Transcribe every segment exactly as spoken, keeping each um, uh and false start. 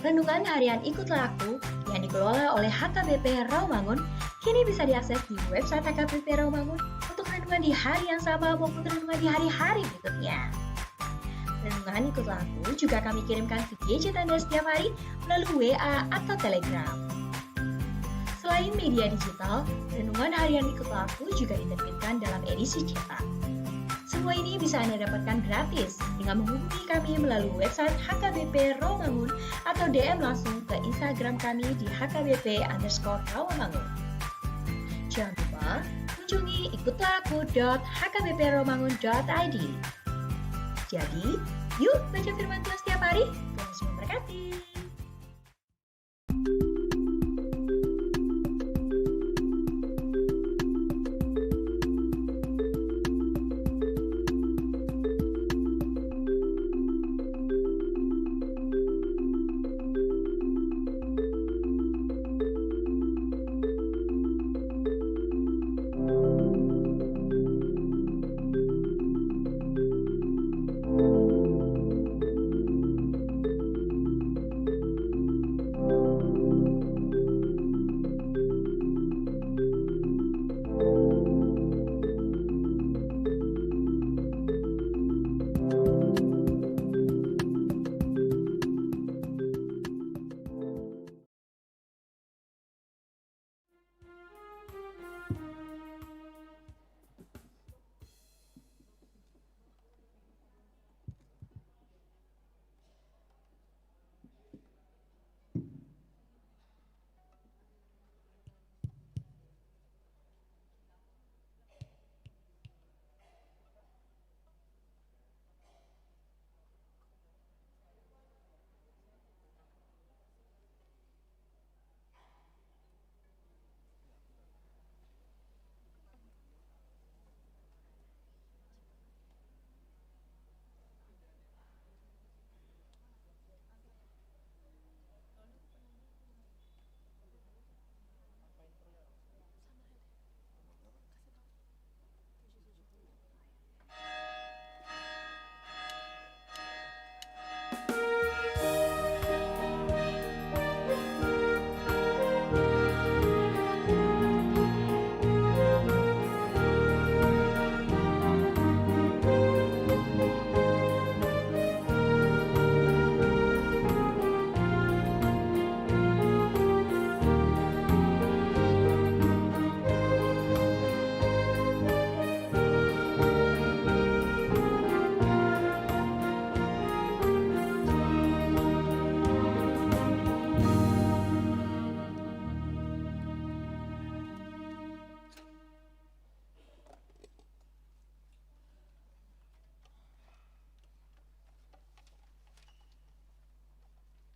Renungan harian Ikutlah Aku yang dikelola oleh H K B P Rawamangun kini bisa diakses di website H K B P Rawamangun untuk renungan di hari yang sama maupun renungan di hari-hari berikutnya. Renungan Ikutlah Aku juga kami kirimkan ke gadget Anda setiap hari melalui W A atau Telegram. Selain media digital, renungan harian Ikutlah Aku juga diterbitkan dalam edisi cetak. Semua ini bisa Anda dapatkan gratis dengan menghubungi kami melalui website H K B P Rawamangun atau D M langsung ke Instagram kami di H K B P underscore Rawamangun. Jangan lupa kunjungi ikutlah aku dot H K B P rawamangun dot I D. Jadi, yuk baca firman Tuhan setiap hari. Tuhan Yesus memberkati.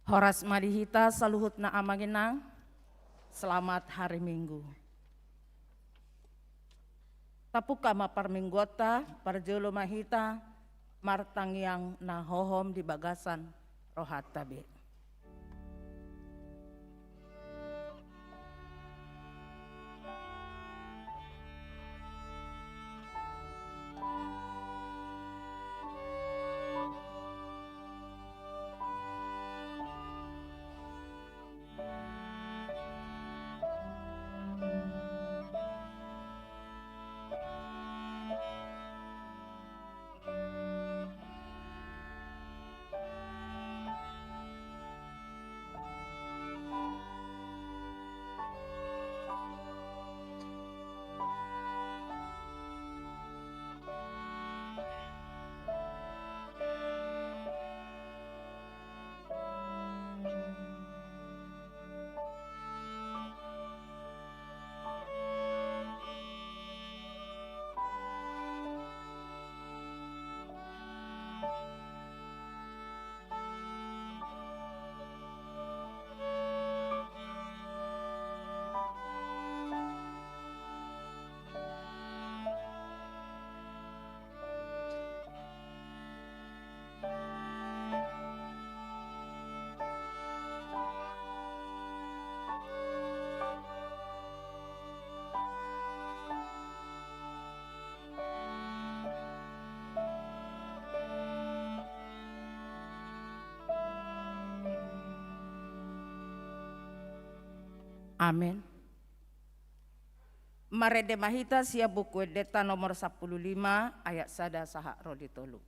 Horas ma di hita saluhutna amang inang. Selamat hari Minggu. Tapungka ma parmingguonta, parjolo ma hita martangiang na hohom di bagasan rohanta be. Amen. Marende ma hita sian Buku Endenta nomor sampulu lima, ayat sada sahat ro di tolu.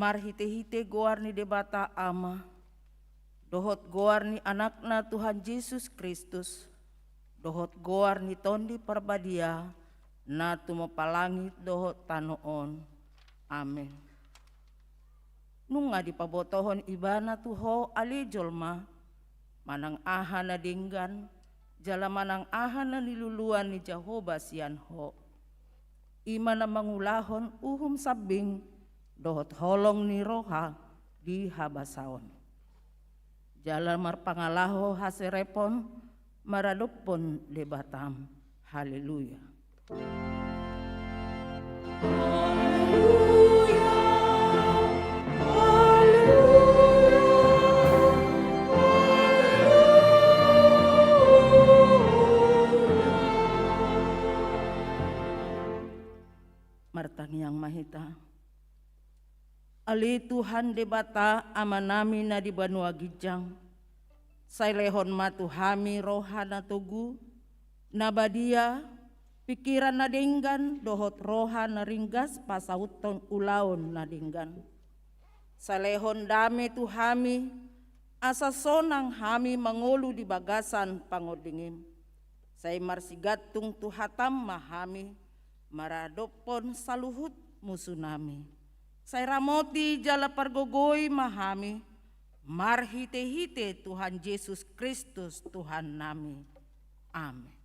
Marhitehite goar ni Debata Ama, dohot goar ni Anakna Tuhan Jesus Kristus, dohot goar ni Tondi Parbadia, na tumompa langit dohot tano on. Amen. Nunga dipabotohon Ibana tu ho ale jolma, manang aha na denggan, jala manang aha na niluluan ni Jahowa sian ho. I ma na mangulahon uhum sambing dohot holong ni roha di habasaon. Jala marpangalaho haserepon maradophon Debatam. Haleluya. Martangiang ma hita. Ale Tuhan Debata Amanami na di banua ginjang, sai lehon ma tu hami roha na togu, na badia, pingkiran na denggan dohot roha na ringgas pasauthon ulaon na denggan. Sai lehon dame tu hami, asa sonang hami mangolu di bagasan pangondingim. Sai marsigantung tu hatam ma hami, maradophon saluhut musunami. Sai ramoti jala pargogoi ma hami, marhite-hite Tuhan Jesus Kristus Tuhannami. Amen.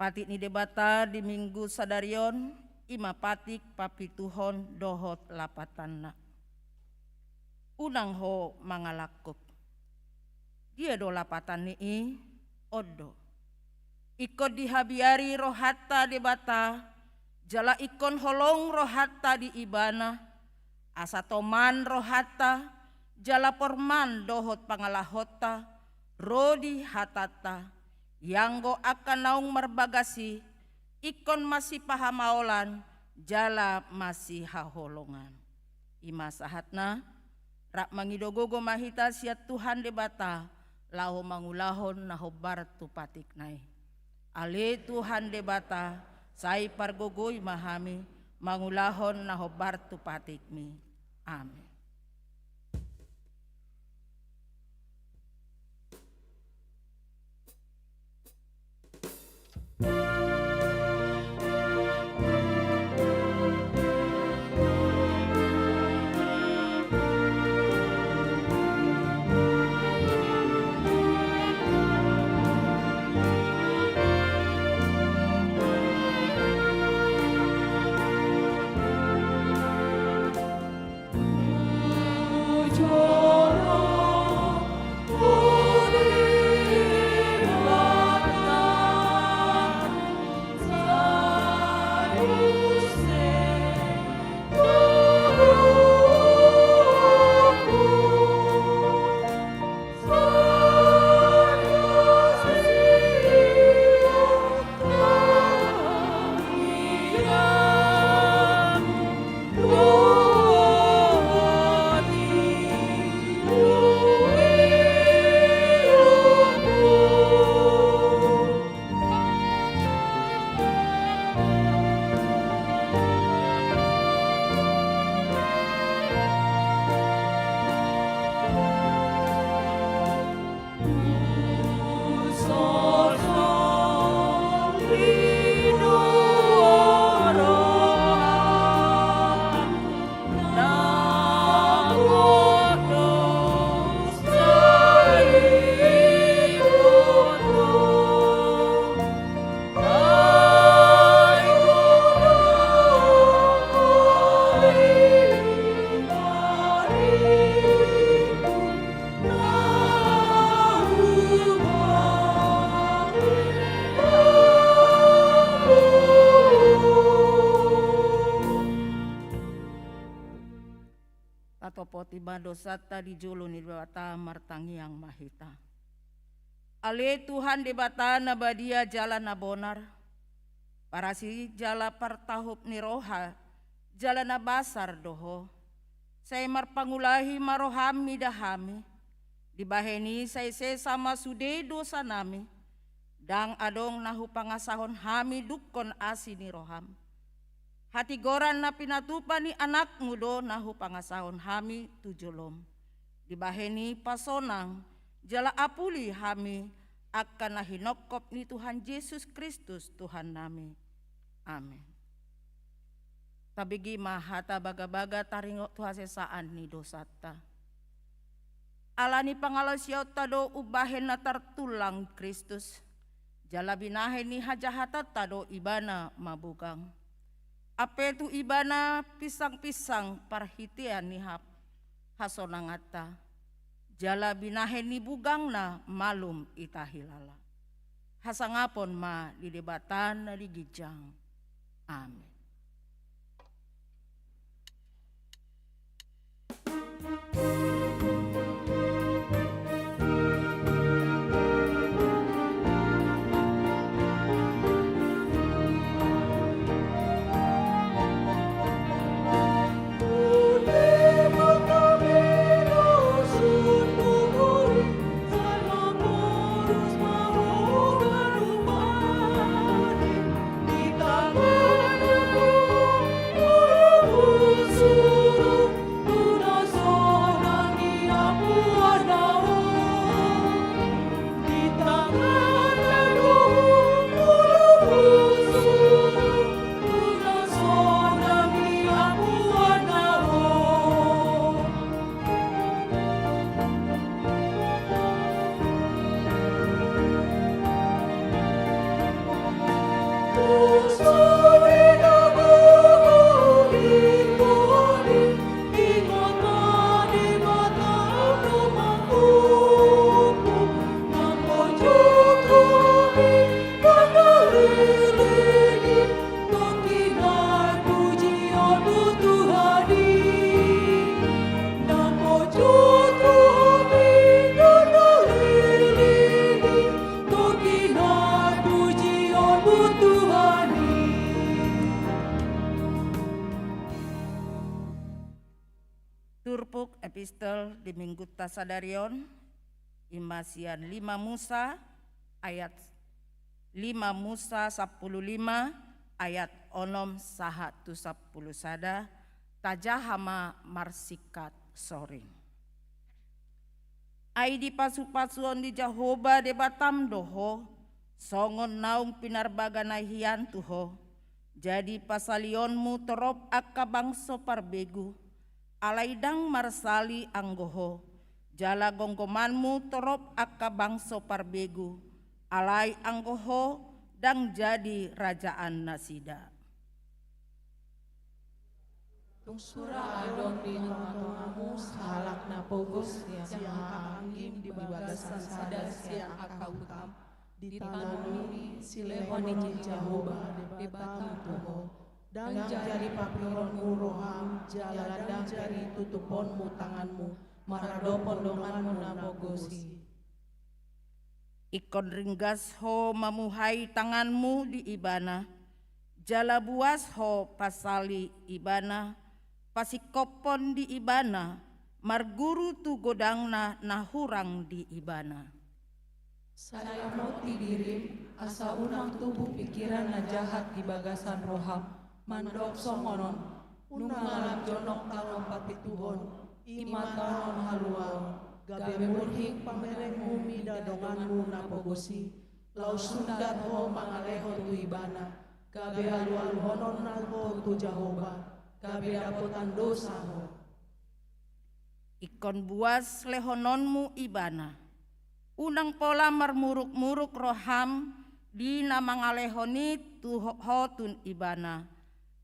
Patik ni Debata di Minggu sadari on, i ma patik papituhon dohot lapatanna. Unang ho mangalangkup. Dia do lapatan ni i? On do. Ingkon dihabiari rohanta Debata, jala ingkon holong rohanta di Ibana, asa toman rohanta, jala porman dohot pangalahonta, ro di hatanta, ianggo angka naung marbagas i, ingkon masipahamaolan, jala masihaholongan. I ma sahatna, rap mangido gogo ma hita sian Tuhan Debata, laho mangulahon na hombar tu patikna i. Ale Tuhan Debata, sai pargogoi ma hami, mangulahon na hombar tu patikmi. Amen. Santa di jolo ni Debata martangiang ma hita. Ale Tuhan Debata na badia jala na bonar, parasi jala partahup ni roha, jala na basar do Ho. Sai marpangulahi ma roham mida hami, dibahen i sai sesa ma sude dosanami, ndang adong na hupangasahon hami dungkon asi ni roham. Hatigoran na pinatupa ni Anakmu do na hupangasahon hami tu jolom. Dibahen i pasonang jala apuli hami angka na hinongkop ni Tuhan Jesus Kristus Tuhannami. Amen. Tabege ma hata bagabaga taringot tu hasesaan ni dosanta. Ala ni pangalaosionta do umbahen na tartulang Kristus, jala binahen ni hajahatanta do Ibana mabugang. Ampe tu Ibana pinsangpinsang parhitean ni ha-, hasonanganta, jala binahen ni bugangna malum hita hilala. Hasangapon ma di Debata na di ginjang. Amen. Turpuk epistel di minggunta sadari on, i ma sian lima Musa ayat, lima Musa sampulu lima ayat onom sahat tu sampulu sada, tajaha ma marsingkat soring. Ai dipasupasuon ni Jahowa Debatam do ho, songon naung pinarbaga na hian tu ho. Jadi pasalionmu torop angka bangso parbegu, alai ndang marsali anggo ho, jala gomgomanmu torop angka bangso parbegu, alai anggo ho ndang jadi rajaan nasida. Tung sura adong di tongatongamu sahalak na pogos sian angka anggim di bagasan sada sian angka hutam, di tano i silehon ni Jahowa Debatam tu ho. Ndang jadi papihoronmu roham, jala ndang jadi tutuponmu tanganmu maradophon donganmu na pogos i. Ingkon ringgas ho mamuhai tanganmu di Ibana, jala buas ho pasali Ibana, pasingkophon di Ibana, marguru tu godangna na hurang di Ibana. Sai amoti dirim, asa unang tubu pingkiran na jahat di bagasan roham, mandok songon on: Nunga lam jonok taon pamintuon, i ma taon haluaon, gabe murhing pamerenmu mida donganmu na pogos i, laos sundat ho mangalehon tu Ibana, gabe alualuhononna ho tu Jahowa, gabe dapotan dosa ho. Ingkon buas lehononmu Ibana. Unang pola marmurukmuruk roham di na mangalehon i tu ho-, ho tu Ibana.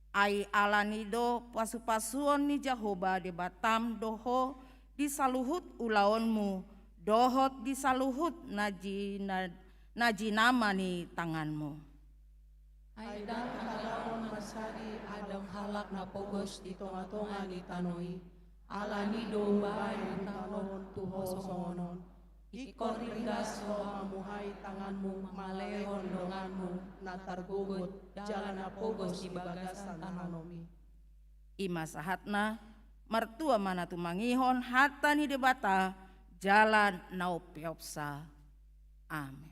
Ai ala ni do pasupasuon ni Jahowa Debatam do ho di saluhut ulaonmu, dohot di saluhut na jina-, na jinama ni tanganmu. Ai ndang tagamon marsadi adong halak na pogos di tongatonga ni tano i, Alani i do umbahen tano on tu ho songon on. Ingkon ringgas ho mamuhai tanganmu mangalehon donganmu na targogot jala na pogos di bagasan tano on i. I ma sahatna, martua ma na tumangihon hata ni Debata jala na umpeopsa. Amen.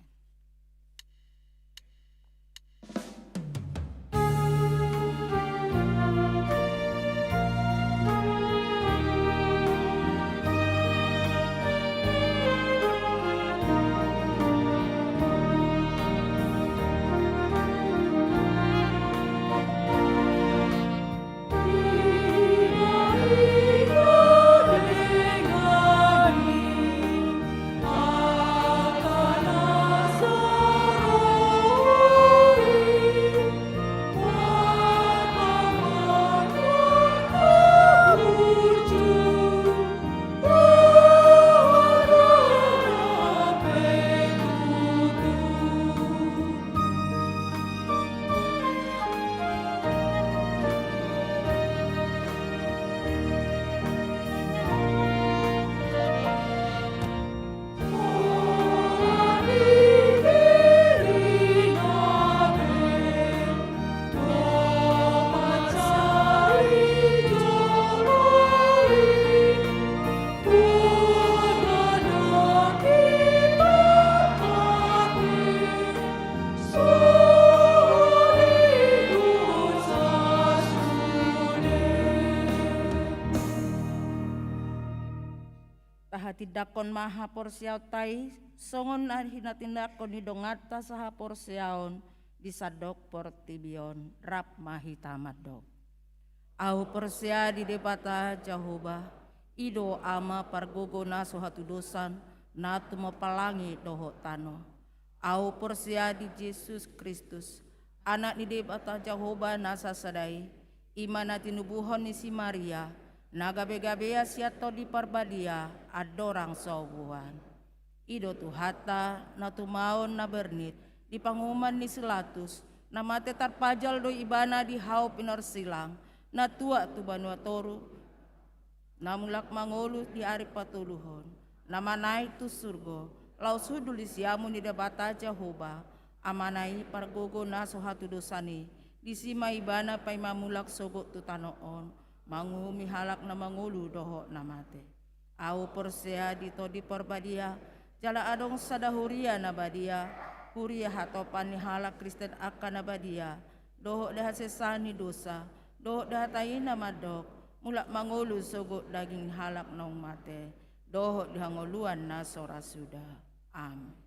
Tahatindangkon ma haporseaonta i, songon na hinatindangkon ni donganta sahaporseaon di sandok portibi on, rap ma hita mandok. Ahu porsea di Debata Jahowa, i do Ama pargogo na so hatudosan, na tumompa langit dohot tano. Ahu porsea di Jesus Kristus, Anak ni Debata Jahowa na sasada i, i ma na tinubuhon ni si Maria, na gabegabean sian Tondi Parbadia, andorang so buan. I do Tuhanta, na tumaon na bernit, di panguhuman ni si Pilatus, na mate tarpajal do ibana di hau pinorsilang, na tuat tu banua toru, na mulak mangolu di ari patoluhon, na manaek tu surgo, laos hundul di siamun ni Debata Jahowa, Amana i pargogo na so hatudosan i, disi ma ibana paima mulak sogot tu tano on, manguhumi halak na mangolu dohot na mate. Ahu porsea di Tondi Parbadia, jala adong sada huria na badia, huria hatopan ni halak Kristen angka na badia, dohot di hasesaan ni dosa, dohot di hata i na mandok, mulak mangolu sogot daging ni halak naung mate, dohot di hangoluan na so ra suda. Amen.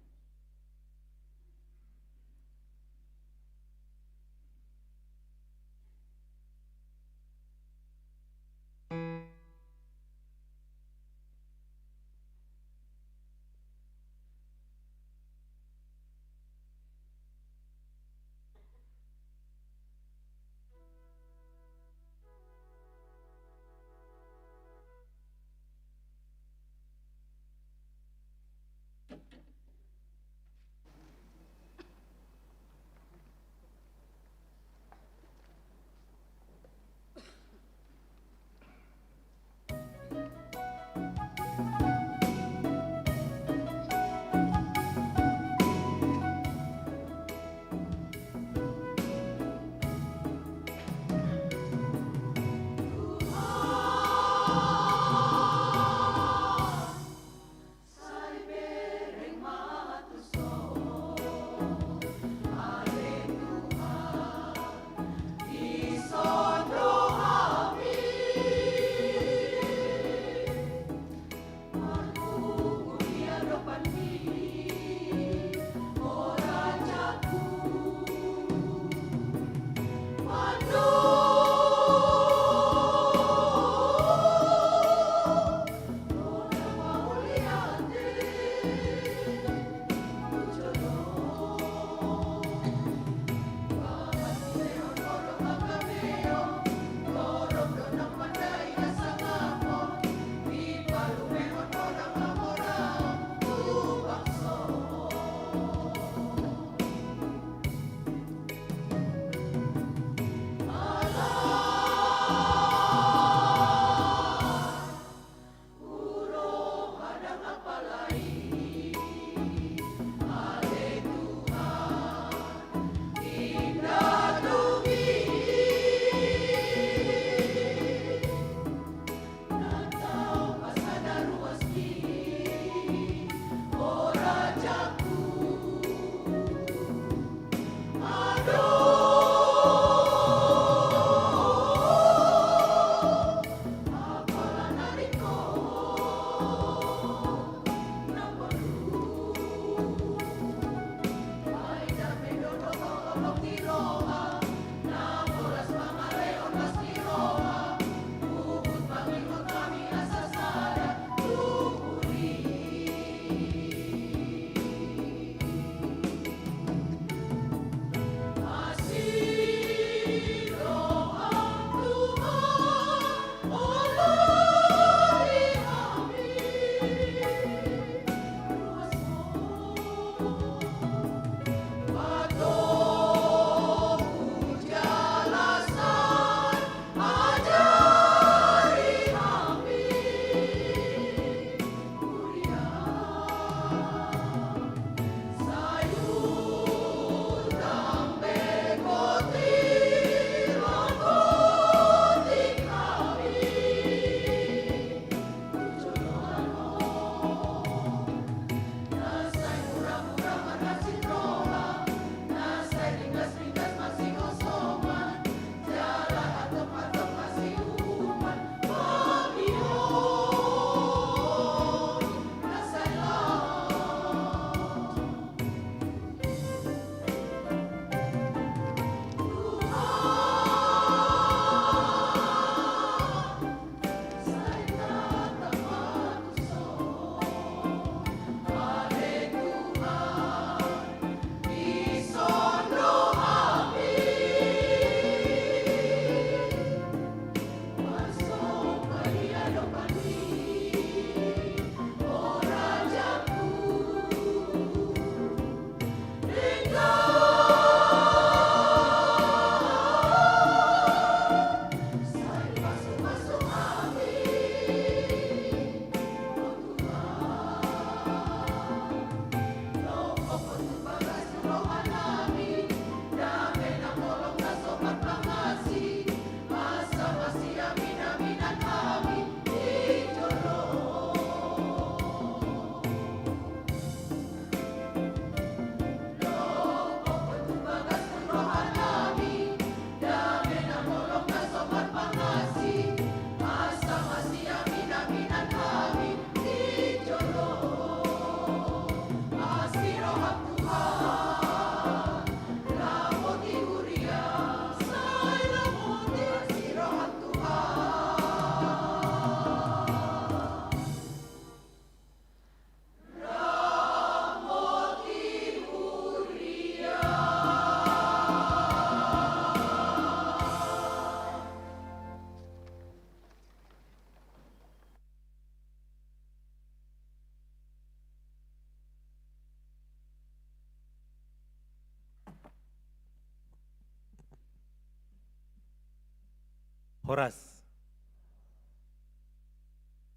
Horas.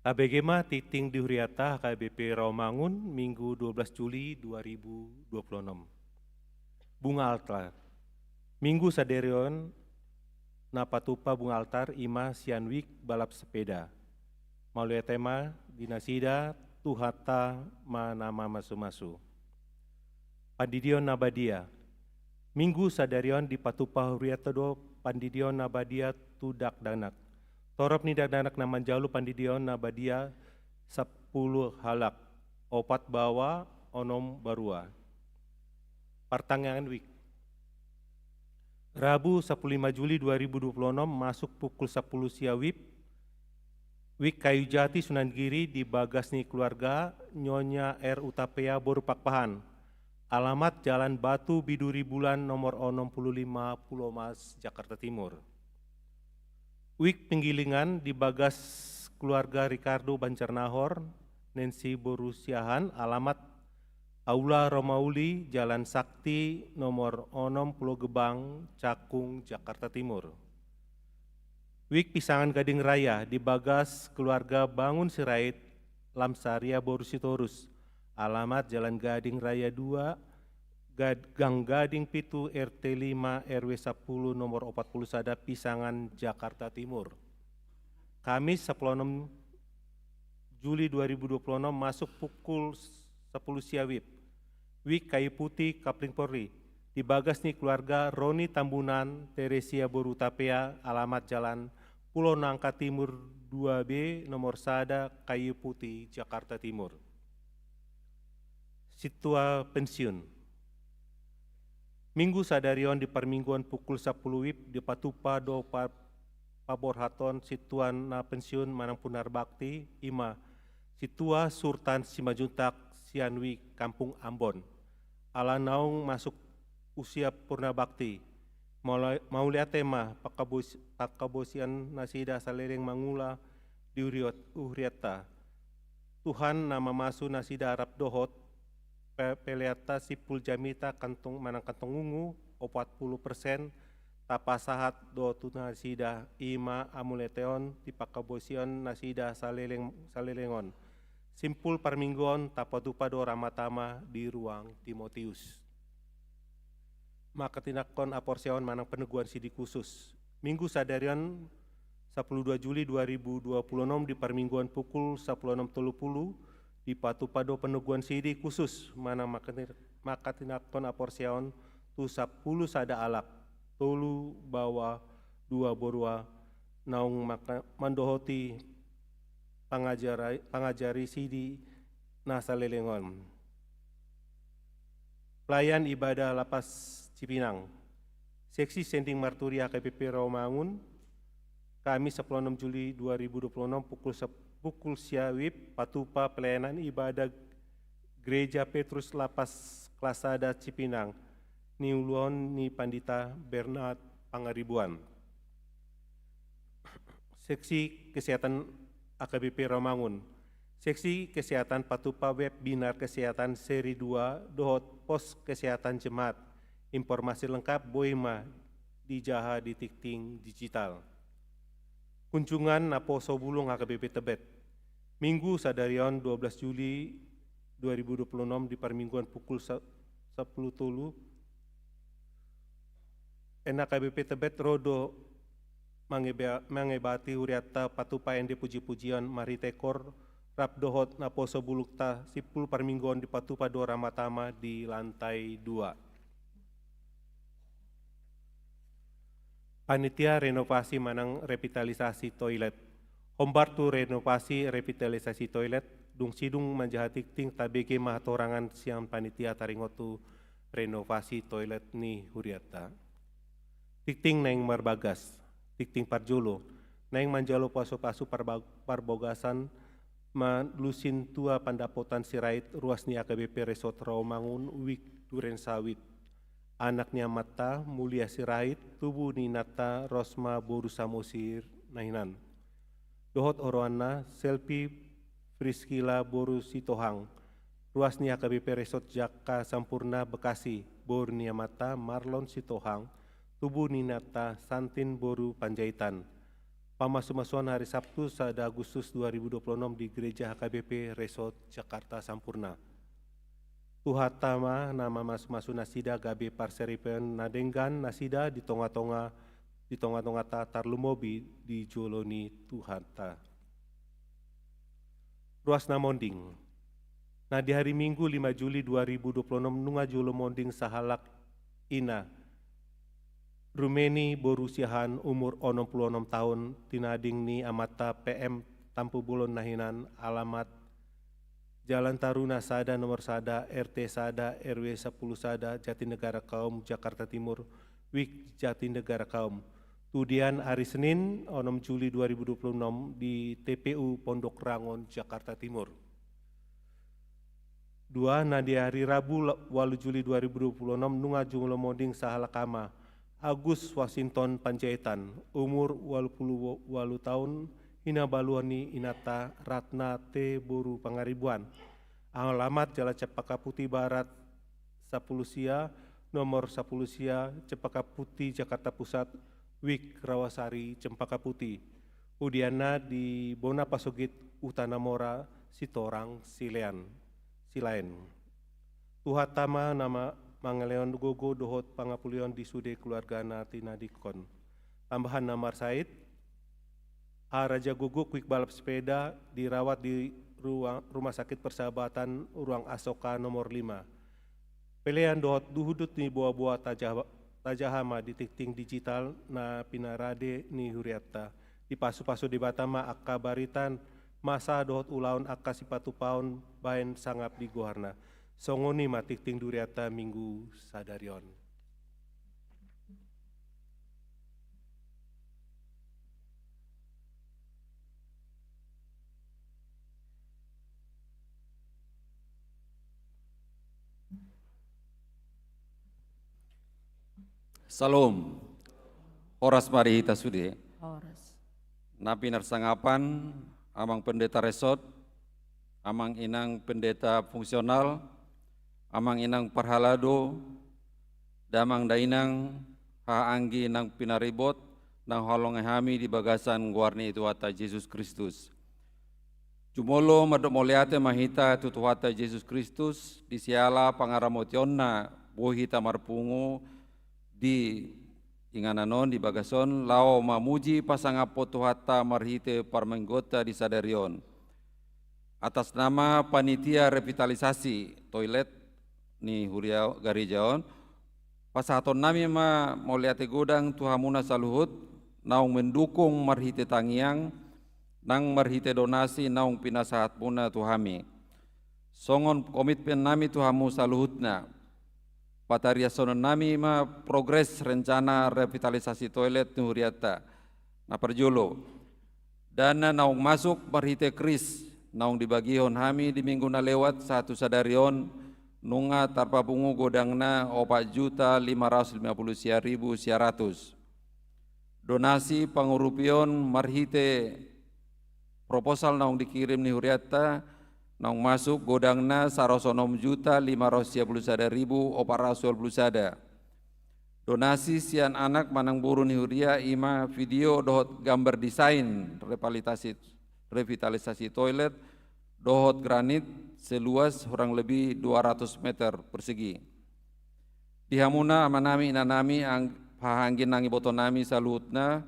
Tabege ma tingting di huriata H K B P Rawamangun, Minggu dua belas Juli dua ribu dua puluh enam. Bunga altar. Minggu sadarion na patupa bunga altar ima sian wik balap sepeda. Mauliate ma di nasida, Tuhanta ma na mamasu-masu. Pandidion na badia. Minggu sadarion dipatupa huriata do pandidion na badia tu dakdanak. Torop ni dakdanak na manjalo pandidion na badia sampulu halak, opat baoa, onom barua. Partangiangan wik. Rabu sampulu lima Juli dua ribu dua puluh enam masuk pukul sampulu sia wib, wik kayu jati Sunan Giri di bagas ni keluarga Nyonya R Utapea boru Pakpahan, alamat Jalan Batu Biduri Bulan nomor onom puluh lima Pulomas, Jakarta Timur. Wik penggilingan di bagas keluarga Ricardo Banjarnahor, Nancy boru Siahaan, alamat Aula Romauli, Jalan Sakti nomor onom Pulo Gebang, Cakung, Jakarta Timur. Wik pisangan gading raya di bagas keluarga Bangun Sirait, Lamsaria boru Sitorus, alamat Jalan Gading Raya dua, Gad-, Gang Gading pitu, R T lima, R W sampulu, nomor opat puluh sada, Pisangan, Jakarta Timur. Kamis sampulu onom Juli dua ribu dua puluh enam masuk pukul sampulu sia wib, wik kayu putih Kapling Polri, di bagas ni keluarga Roni Tambunan, Teresia boru Utapea, alamat Jalan Pulo Nangka Timur dua B, nomor sada, Kayu Putih, Jakarta Timur. Sintua pensiun. Minggu sadarion di parmingguan pukul sampulu wib dipatupa do pa-, paborhaton sintua na pensiun manang punarbakti, ima Sintua Surtan Simanjuntak sian wik Kampung Ambon. Ala naung masuk usia purnabakti, maula-, mauliate ma pangkabos-, pangkabosian nasida saleleng mangula di huriat-, huriatta. Tuhan na mamasu nasida rap dohot pe-, peleanta simpul jamita kantong manang kantong ungu, opat puluh persen, tapasahat do tu nasida, ima amuleteon di pangkabosian nasida saleleng, saleleng on. Simpul parmingguon tapatupa do ramata ma di ruang Timotius. Mangkatinakkon haporseaon manang peneguan sidi khusus. Minggu sadarion sampulu dua Juli dua ribu dua puluh enam di parmingguan pukul sampulu onom tolu pulu dipatupa do peneguan sidi khusus manang mangkati-, mangkatinakkon haporseaon tu sampulu sada halak, tolu baoa, dua borua, naung maka-, mandohoti pangajara-, pangajari sidi na saleleng on. Pelayan ibadah Lapas Cipinang. Seksi sending marturia H K B P Rawamangun, Kamis sampulu onom Juli dua ribu dua puluh enam pukul sep-, pukul sia wib patupa pelayanan ibadah Gereja Petrus Lapas Kelas Sada Cipinang, niuluhon ni Pandita Bernard Pangaribuan. Seksi Kesehatan H K B P Rawamangun. Seksi Kesehatan patupa webinar kesehatan seri dua dohot pos kesehatan jemaat. Informasi lengkap boi ma dijaha di tingting digital. Kunjungan naposo bulung H K B P Tebet. Minggu sadarion dua belas Juli dua ribu dua puluh enam di parmingguan pukul sa-, sampulu tolu, N H K B P Tebet ro do mangeba-, mangebati huriatta patupa ende puji-pujian marhite kor rap dohot naposo bulungta simpul parmingguon dipatupa do ramata ma di lantai dua. Panitia renovasi manang revitalisasi toilet. Hombar tu renovasi revitalisasi toilet, dung sidung manjaha tingting tabege ma hatorangan sian panitia taringot tu renovasi toilet ni huriatta. Tingting naeng marbagas. Tingting parjolo, naeng manjalo pasu-pasu parba-, parbogasan manusin tua pandapotan Sirait, ruas ni H K B P Resort Rawamangun, wik Duren Sawit. Anak ni amanta Mulia Sirait, tubu ni inanta Rosma boru Samosir na hinan. Dohot oroanna Selvi Friskila boru Sitohang, ruas ni H K B P Resort Jaka Sampurna Bekasi, boru ni amanta Marlon Sitohang, tubu ni inanta Santin boru Panjaitan. Pamasumasuon hari Sabtu sada Agustus dua ribu dua puluh enam di Gereja H K B P Resort Jakarta Sampoerna. Tuhanta ma na mamasumasu nasida gabe parsaripeon na denggan nasida di tongatonga, di tongatonganta, tarlumobi di jolo ni Tuhanta. Ruas na monding. Na di hari Minggu lima Juli dua ribu dua puluh enam nunga jolo monding sahalak ina, Rumeni boru Siahaan, umur onom pulu onom taon, tinading ni amanta P M Tampubolon na hinan, alamat Jalan Taruna sada, nomor sada, R T sada, R W sapulu sada, Jatinegara Kaum, Jakarta Timur, WIK Jatinegara Kaum. Tudian, ari Senin, onom Juli dua ribu dua puluh enam, di T P U Pondok Rangon, Jakarta Timur. Dua, na di ari Rabu, la-, ualu Juli dua ribu dua puluh enam, nunga jumolo monding sahalak ama, Agus Washington Panjaitan, umur ualu pulu ualu taon, hinabaluan ni inanta Ratna T boru Pangaribuan. Alamat Jalan Cempaka Putih Barat sapulu sia, nomor sapulu sia, Cempaka Putih, Jakarta Pusat, WIK Rawasari Cempaka Putih. Udianna di bona pasogit Huta Namora, Sitorang, Silean, Silaen. Tuhanta ma na ma-, mangalehon gogo dohot pangapulion di sude keluargana tinadingkon. Tambahan na marsahit, Raja Gogok, Kwik balap sepeda, dirawat di ruang, Rumah Sakit Persahabatan, ruang Asoka nomor lima. Pelean dohot duhut ni boaboa tajaha, tajaha ma di tingting digital na pinarade ni hurianta. Dipasupasu Debata ma angka barita, masa dohot ulaon angka sipatupaon baen sangap di goarna. Songon i ma tingting di hurianta Minggu sadari on. Salom. Horas ma di hita sude. Horas. Na pinarsangapan, Amang Pendeta Resort, Amang Inang Pendeta Fungsional, Amang Inang Parhalado, Damang Dainang, haha anggi nang pinaribot, naung huhaholongi hami di bagasan goar ni Tuhanta Jesus Kristus. Jumolo mandok mauliate ma hita tu Tuhanta Jesus Kristus, di siala pangaramotionna boi hita marpungu di inganan on, di bagas on, laho mamuji pasangaphon Tuhanta marhite parmingguonta di sadari on. Atas nama panitia revitalisasi toilet ni huria gareja on, pasahatonnami ma mauliate godang tu hamuna saluhut, naung mendukung marhite tangiang, nang marhite donasi naung pinasahatmuna tu hami. Songon komitmennami tu hamu saluhutna, patariashononnami ma progres rencana revitalisasi toilet ni hurianta. Na parjolo, dana naung masuk marhite kris naung dibagihon hami di minggu na lewat sahat tu sadari on, nunga tarpapungu godangna opat juta lima ratus lima pulu sia ribu sia ratus. Donasi pangurupion marhite proposal naung dikirim ni hurianta, naung masuk godangna saratus onom juta lima ratus sia pulu sada ribu opat ratus ualu pulu sada. Donasi sian anak manang boru ni huria, i ma video dohot gambar desain revitalisasi, revitalisasi toilet dohot granit seluas kurang lebih dua ratus meter persegi. Di hamuna amanami, inanami, ang-, haha anggi nang ibotonami saluhutna,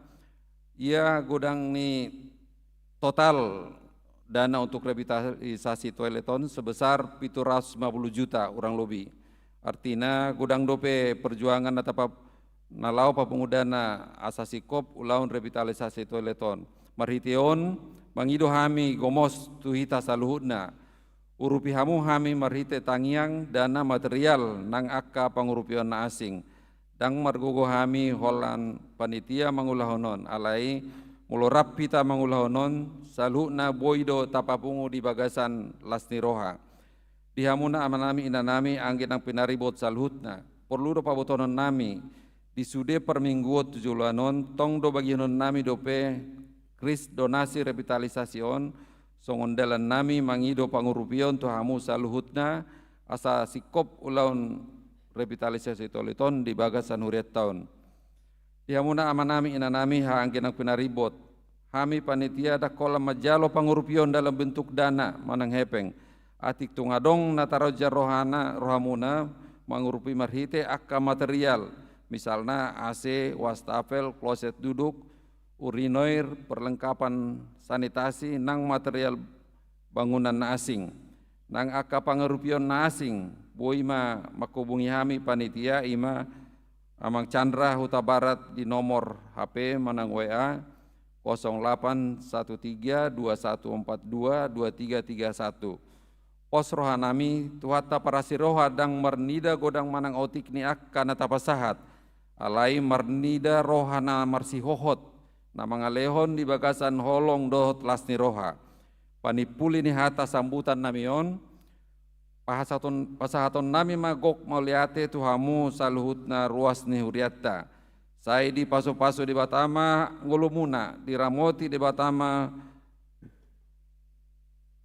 ia godang ni total dana untuk revitalisasi toilet on sebesar pitu ratus lima pulu juta kurang lebih. Artina, godang dope perjuangan na tapa-, na laho papungu dana asa singkop ulaon revitalisasi toilet on. Marhite on, mangido hami gomos tu hita saluhutna. Urupi hamu hami marhite tangiang, dana, material nang angka pangurupion na asing. Ndang margogo hami holan panitia mangulahon on, alai molo rap hita mangulahon on, saluhutna boi do tapapungu di bagasan las ni roha. Di hamuna amanami, inanami, anggi nang pinaribot saluhutna, porlu do pabotohononnami, di sude parmingguon tu joloan on, tong do bagihononnami dope kris donasi revitalisasi on, songon dalannami mangido pangurupion tu hamu saluhutna, asa singkop ulaon revitalisasi toilet on di bagasan hurianta on. Di hamuna amanami, inanami, haha anggi nang pinaribot, hami panitia ndang holan manjalo pangurupion dalam bentuk dana manang hepeng. Atik tung adong na taroja rohana, rohamuna mangurupi marhite angka material, misalna A C, wastafel, kloset duduk, urinoir, perlengkapan sanitasi, nang material bangunan na asing. Nang angka pangurupion na asing, boi ma manghubungi hami panitia, i ma Amang Chandra Hutabarat di nomor H P manang W A kosong delapan satu tiga dua satu empat dua dua tiga tiga satu. Pos rohanami, Tuhanta parasi roha, ndang marnida godang manang otik ni angka na tapasahat, alai marnida roha na marsihohot, na mangalehon di bagasan holong dohot las ni roha. Panimpuli ni hata sambutannami on, pasahaton, pasahatonnami ma gok mauliate tu hamu saluhutna ruas ni hurianta. Sai dipasupasu Debata ma ngolumuna, diramoti Debata ma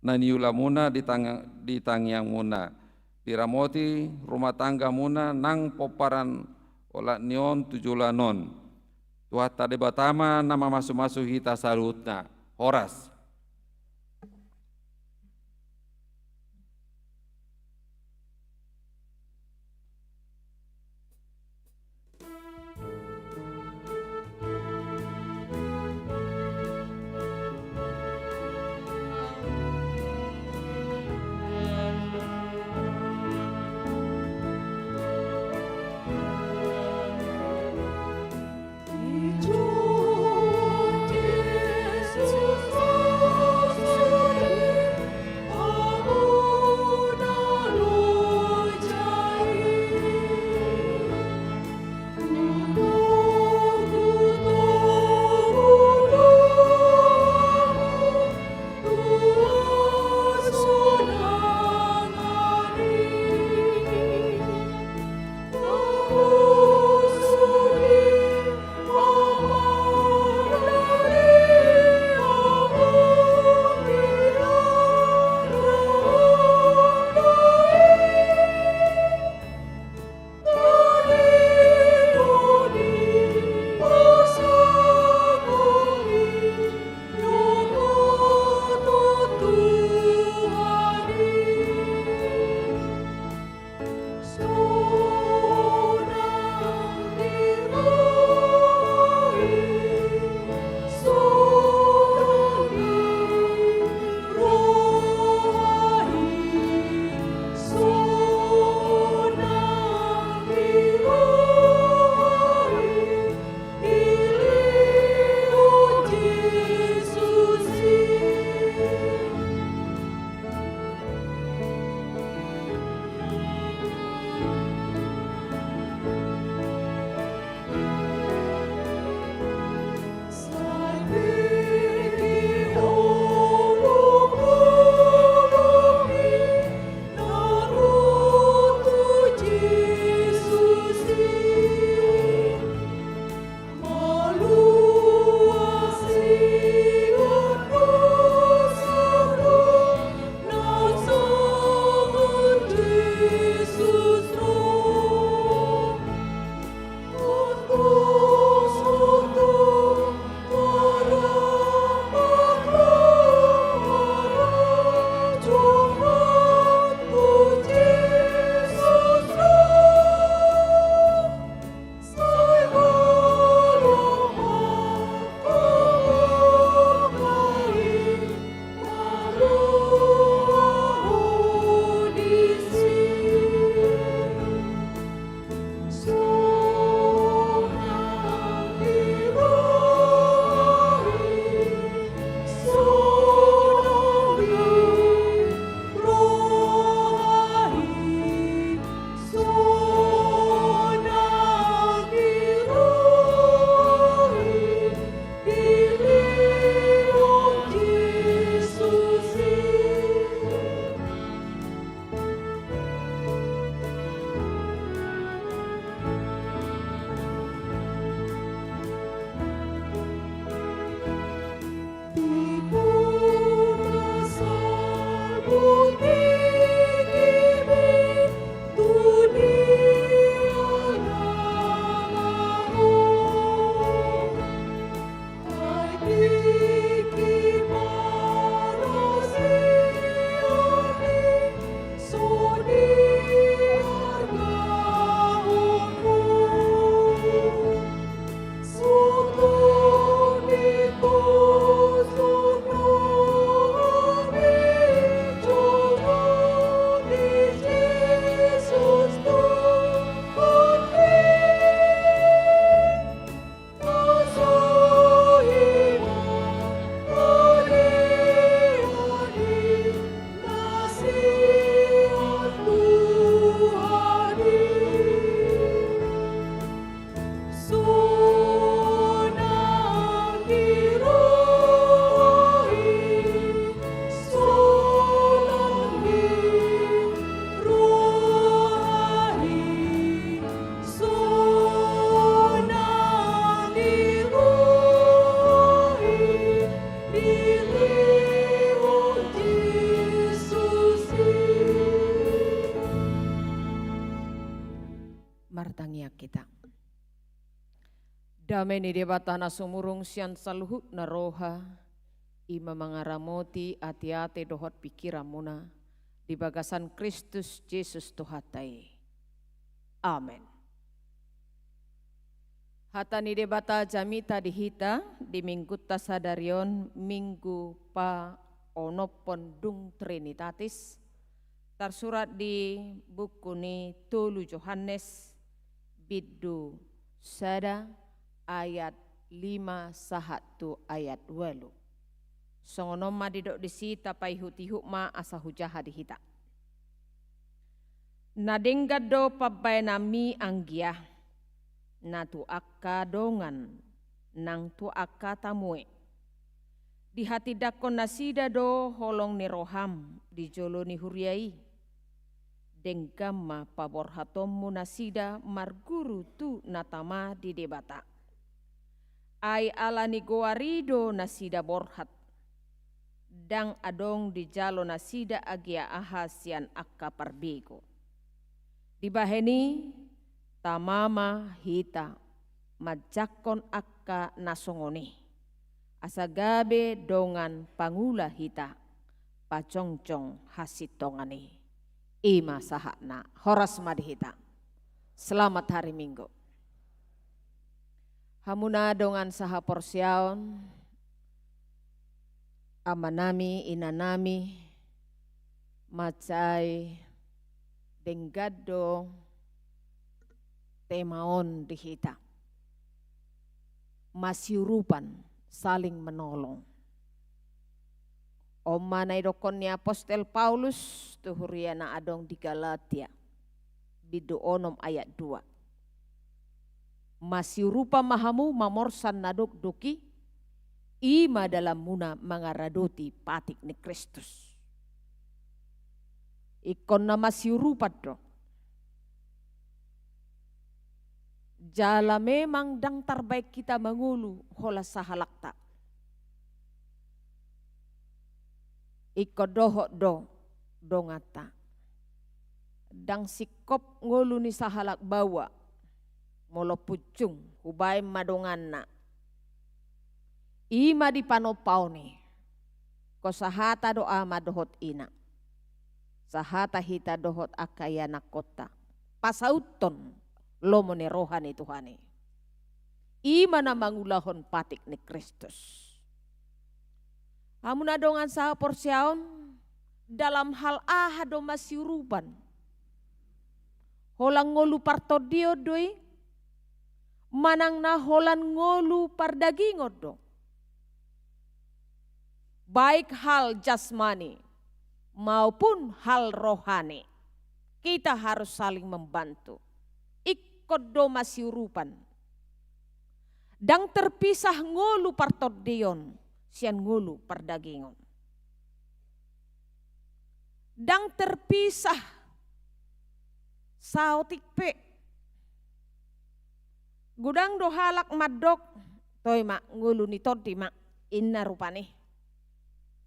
na niulamuna di tang-, di tangiangmuna, diramoti rumah tanggamuna nang pomparan olat ni on tu joloan on. Tuhanta Debata ma na mamasumasu hita saluhutna. Horas. Ia kita. Dame ni Debata na sumurung sian saluhutna roha, i ma mangaramoti ateate dohot pingkiranmuna di bagasan Kristus Jesus Tuhanta i. Amen. Hata ni Debata jamita di hita di Minggunta sadari on, Minggu paonomhon dung Trinitatis, tarsurat di buku ni tolu Johannes, bindu sada, ayat lima sahat tu ayat ualu. Songon on ma didok disi, tapaihut-ihut ma asa hujaha di hita. Na denggan do pambahenanmi anggia, na tu angka dongan nang tu angka tamue. Dihatindangkon nasida do holong ni roham di jolo ni huria i. Denggan ma paborhatonmu nasida marguru tu na tama di Debata. Ai ala ni goar i do nasida borhat. Ndang adong dijalo nasida agia aha sian angka parbegu. Dibahen i, tama ma hita manjangkon angka na songon i, asa gabe dongan pangula hita pajongjong hasintongan i. I ma sahatna. Horas ma di hita. Selamat hari Minggu. Hamuna dongan sahaporseaon, amanami, inanami, mansai denggan do tema on di hita. Masiurupan, saling menolong. On ma na idokkon ni apostel Paulus tu huria na adong di Galatia, bindu onom ayat dua. Masiurupan ma hamu mamorsan na dokdok i, i ma dalanmuna mangaradoti patik ni Kristus. Ingkon na masiurupan do. Jala memang ndang tarbaen hita mangolu holan sahalakta. Ingkon dohot do donganta. Ndang singkop ngolu ni sahalak baoa, molo punjung hubaen ma donganna. I ma dipanompaon i. Ingkon sahata do ama dohot ina. Sahata hita dohot angka ianakhonta. Pasauthon lomo ni roha ni Tuhan i. I ma na mangulahon patik ni Kristus. Hamuna dongan sahaporseaon, dalam hal aha do masiurupan? Holan ngolu partondion do i, manang na holan ngolu pardagingon do? Baik hal jasmani maupun hal rohani, kita harus saling membantu. Ingkon do masiurupan. Ndang terpisah ngolu partondion sian ngolu pardagingon. Ndang terpisah saotik pe. Godang do halak mandok, toe ma, ngolu ni tondi ma, inna rupani.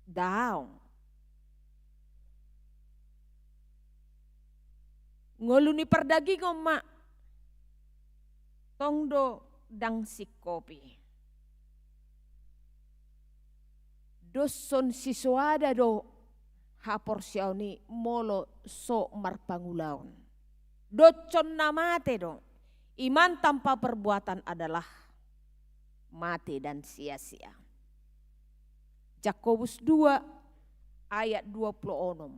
Daong. Ngolu ni pardagingon ma. Tong do ndang singkopi. Doshon sisoada do haporseaon i molo so marpangulaon. Doshon na mate do. Iman tanpa perbuatan adalah mati dan sia-sia. Jakobus dua ayat dua puluh enam.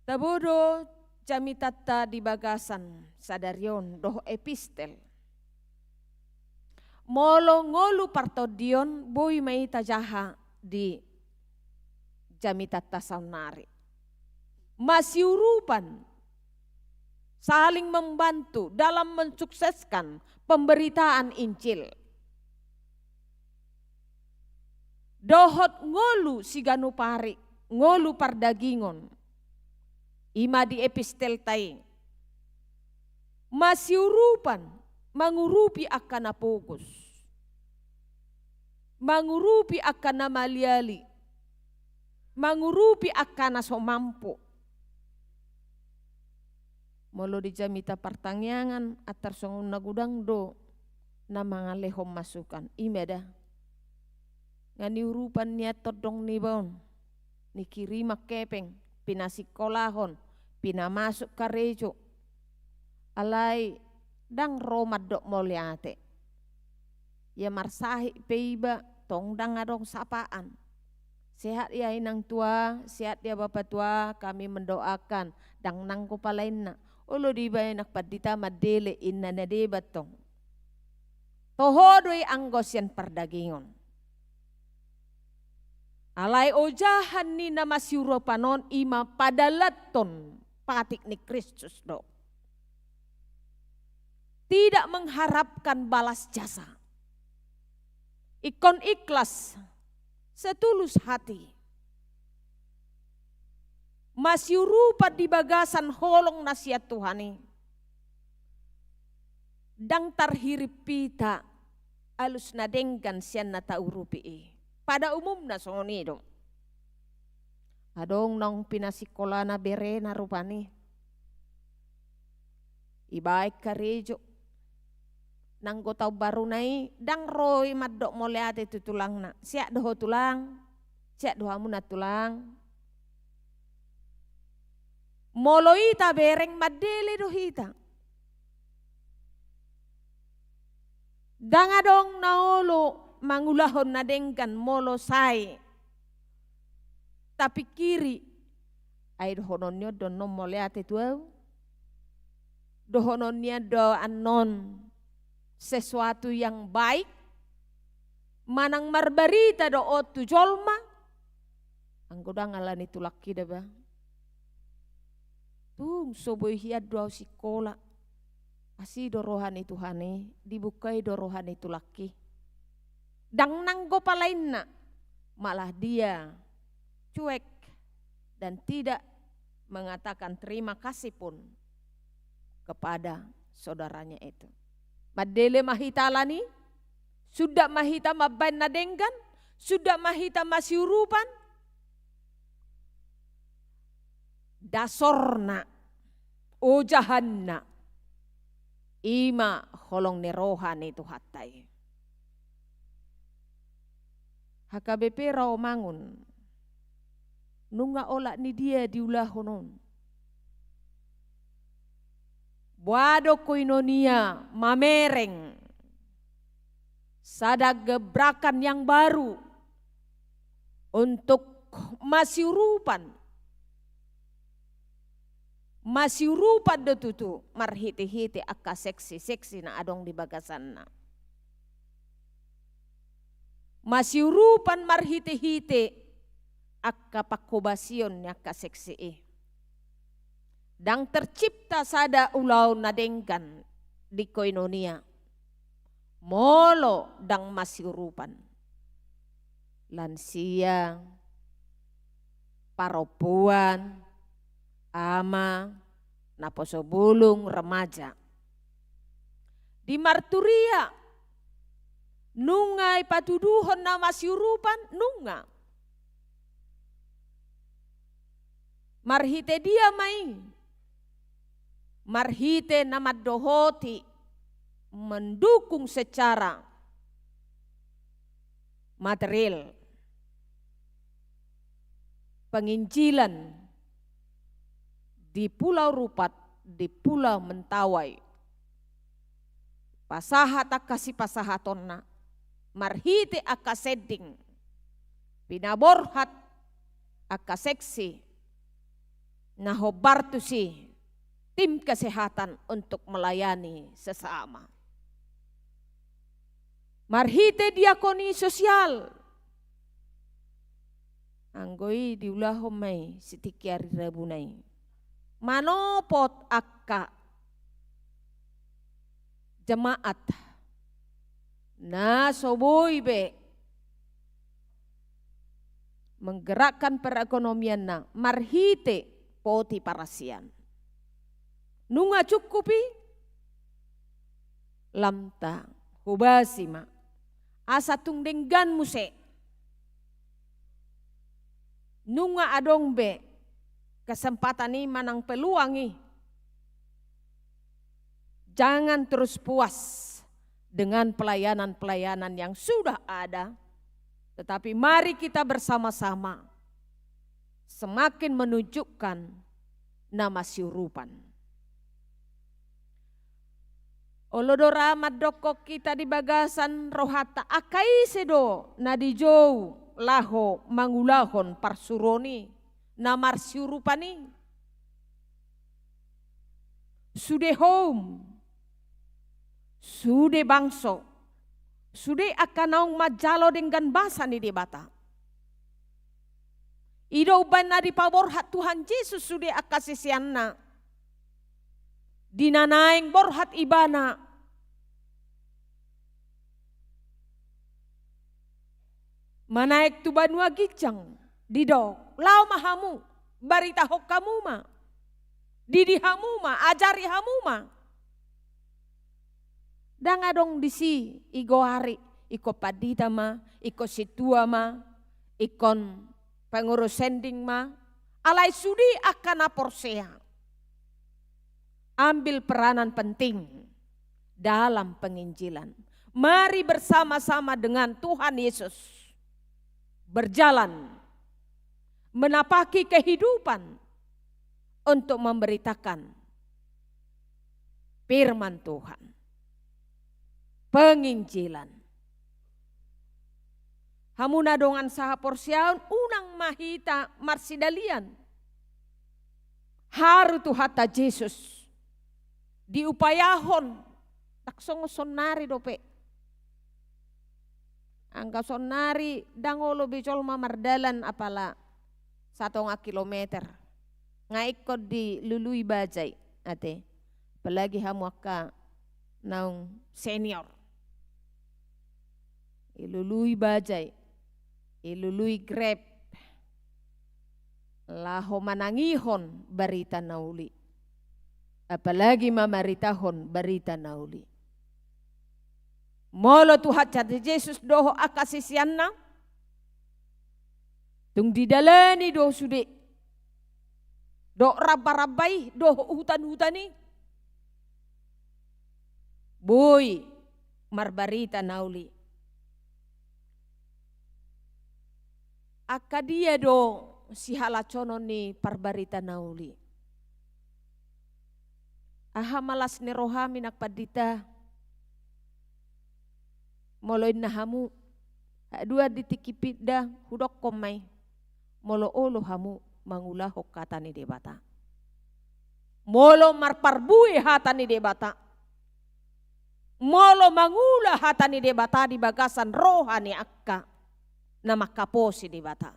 Tabo do jamitanta di bagasan sadari on dohot epistel. Molo ngolu partondion, boi ma i tajaha di jamitanta saonnari. Masiurupan, saling membantu dalam mensukseskan pemberitaan Injil. Dohot ngolu siganup ari, ngolu pardagingon. I ma di epistelta i. Masiurupan, mangurupi angka na pogos. Mangurupi angka na maliali. Mangurupi angka na so mampu. Molo di jamita partangiangan, antar songon na godang do na mangalehon masukan. I ma da. Nga niurupan nian tondong niba on, nikiriman hepeng, pinasikolahon, pinamasuk karejo. Alai ndang ro mandok mauliate. Ia marsahit pe iba, tong ndang adong sapaan. Sehat ia inang tua, sehat ia bapa tua, kami mendoakan, ndang nanggo palainna. Olo dibaen nang pandita mandele inna na deba tong. Toho do i anggo sian pardagingon. Alai ojahan ni na masiurupan on i ma padalanhon patik ni Kristus do. Tidak mengharapkan balas jasa. Ingkon ikhlas, setulus hati. Masiurupan di bagasan holong na sian Tuhan i. Ndang tarhirim hita alus na denggan sian na taurupi i. Pada umumna songon i do. Adong naung pinasikolana berena rupani. Ibaen karejo. Nanggo taon baruna i, ndang ro i mandok mauliate tu tulangna. Sehat do ho tulang, sehat do hamuna tulang. Molo i tabereng mandele do hita. Ndang adong na olo mangulahon na denggan molo sai tapingkiri. Ai dohonon ni on do annon mauliate tu ahu. Dohonon ni on do annon sesuatu yang baik. Manang marbarita do on tu jolma. Anggo ndang ala ni tulangki da ba. Tung so boi hian do ahu sikola. Asi do roha ni Tuhan i, dibuka i do roha ni tulangki. Ndang nanggo palainna, malah dia cuek dan tidak mengatakan terima kasih pun kepada saudaranya itu. Mandele ma hita alani, sundat ma hita mambaen na denggan, sundat ma hita masiurupan. Dasorna, ojahanna, i ma holong ni roha ni Tuhanta i. H K B P Rawamangun, nunga olat ni dia diulahon on. Boha do koinonia mamereng sada gebrakan yang baru untuk masiurupan. Masiurupan do tutu marhite-hite angka seksi-seksi na adong di bagasanna. Masiurupan marhite-hite angka panghobasion ni angka seksi i. Ndang tercipta sada ulaon na denggan di koinonia molo ndang masiurupan. Lansia, parompuan, ama, naposo bulung, remaja. Di marturia, nunga ipatuduhon na masiurupan, nunga. Marhite dia ma i? Marhite na mandohoti, mendukung secara material penginjilan di Pulau Rupat, di Pulau Mentawai. Pasahat angka sipasahatonna, marhite angka sending, pinaborhat angka seksi na hombar tusi tim kesehatan untuk melayani sesama. Marhite diakoni sosial, anggo i diulahon ma i sitingki ari Rabuna i. Manopot angka jemaat na so boi be menggerakkan perekonomianna marhite poti parasian. Nunga cukup i? Lam tahobasi ma asa tung denggan muse. Nunga adong be kesempatan i manang peluang i. Jangan terus puas dengan pelayanan-pelayanan yang sudah ada, tetapi mari kita bersama-sama semakin menunjukkan na masiurupan. Olo do ra mandokkon hita di bagasan rohanta, angka ise do na dijou laho mangulahon parsuruon i, na marsiurupan i? Sude houm, sude bangso, sude angka naung manjalo denggan basa ni Debata. I do umbahen na dipaborhat Tuhan Jesus sude angka siseanna. Di na naeng borhat ibana manaek tu banua ginjang, didok, laho ma hamu, baritahon hamu ma, didi hamu ma, ajari hamu ma. Ndang adong disi igoari, ingkon pandita ma, ingkon sintua ma, ingkon pengurus sending ma, alai sude angka na porsea. Ambil peranan penting dalam penginjilan. Mari bersama-sama dengan Tuhan Yesus berjalan, menapaki kehidupan untuk memberitakan firman Tuhan. Penginjilan. Hamu na dongan sahaporseaon, unang ma hita marsidalian. Haru Tuhanta Jesus diupayahon, ndang songon sonnari dope. Angka sonnari ndang olo be jolma mardalan apala satonga kilometer. Nga ingkon dilului bajai, ate. Apalagi hamu angka naung senior. Ilului bajai, ilului Grab, laho manangihon barita na uli. Apalagi mamaritahon barita na uli. Molo Tuhanta Jesus dohot angka siseanna, tung didalani do sude dohot ramba-ramba i, dohot hutan-hutan i. Boi marbarita na uli. Angka dia do sihalaconon ni parbarita na uli? Aha ma las ni rohami nang pandita? Molo ninna hamu, haduan di tingki pinda, hudokkon ma i. Molo olo hamu mangulahon hata ni Debata. Molo marparbue hata ni Debata. Molo mangula hata ni Debata di bagasan roha ni angka na mangkaposi Debata.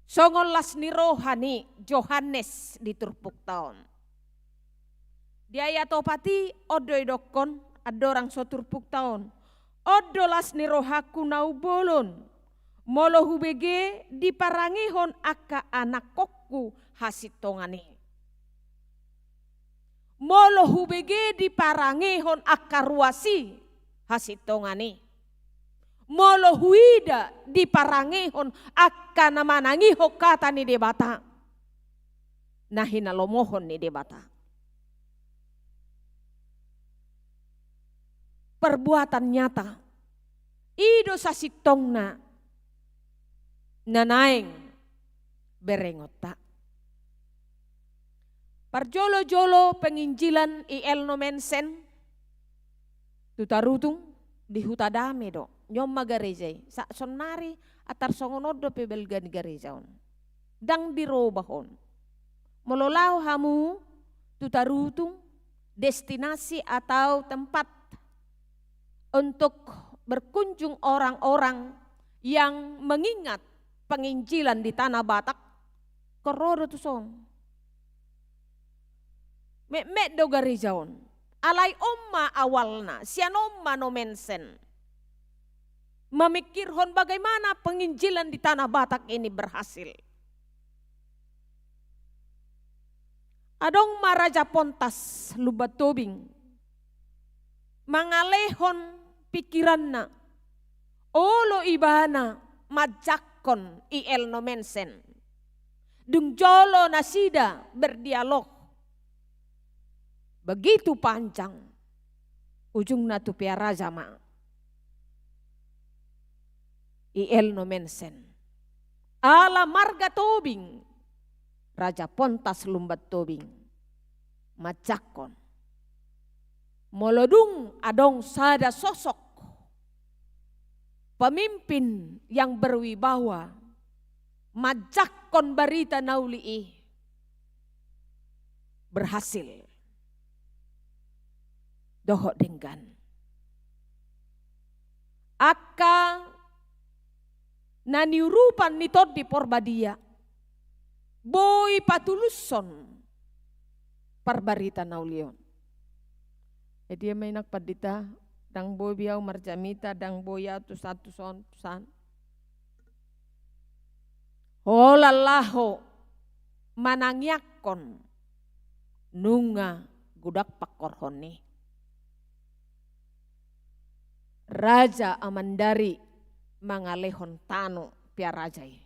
Songon las ni roha ni Johannes di turpukta on. Di ayat opat i, on do idokkon, andorang so turpukta on. On do las ni rohangku na umbolon, molo hubege diparangehon angka anakkonku hasintongan i. Molo hubege diparangehon angka ruas i hasintongan i. Molo huida diparangehon angka na manangihon hata ni Debata, na hinalomohon ni Debata. Perbuatan nyata. I do sasintongna na naeng berengonta. Parjolo-jolo penginjilan I L. Nommensen tu Tarutung di Hutadame do. Nion ma gareja i. Sa-, sonnari antar songon on dope balga ni gareja on. Ndang dirobah on. Molo laho hamu tu Tarutung, destinasi atau tempat untuk berkunjung orang-orang yang mengingat penginjilan di Tanah Batak, ro do tuson. Metmet do gareja on. Alai on ma awalna, sian on ma Nommensen memikirhon bagaimana penginjilan di Tanah Batak ini berhasil. Adong ma Raja Pontas Lumban Tobing mangalehon pikiranna, olo ibana manjangkon I L. Nommensen. Dung jolo nasida berdialog begitu panjang, ujungna tu Pea Raja ma i Elno Mensen. Ala marga Tobing, Raja Pontas Lumban Tobing manjangkon, molo dung adong sada sosok pemimpin yang berwibawa manjangkon barita na uli i, berhasil dohot denggan. Angka na niurupan ni Tondi Porbadia boi patulushon parbarita na uli on. Jadi, ia ma, inang pandita, ndang boi be ahu marjamita, ndang boi ahu tusan, tuson, tusan. Holan laho manangiangkon nunga godang pangkorhon ni Raja Amandari mangalehon tano Pea Raja i.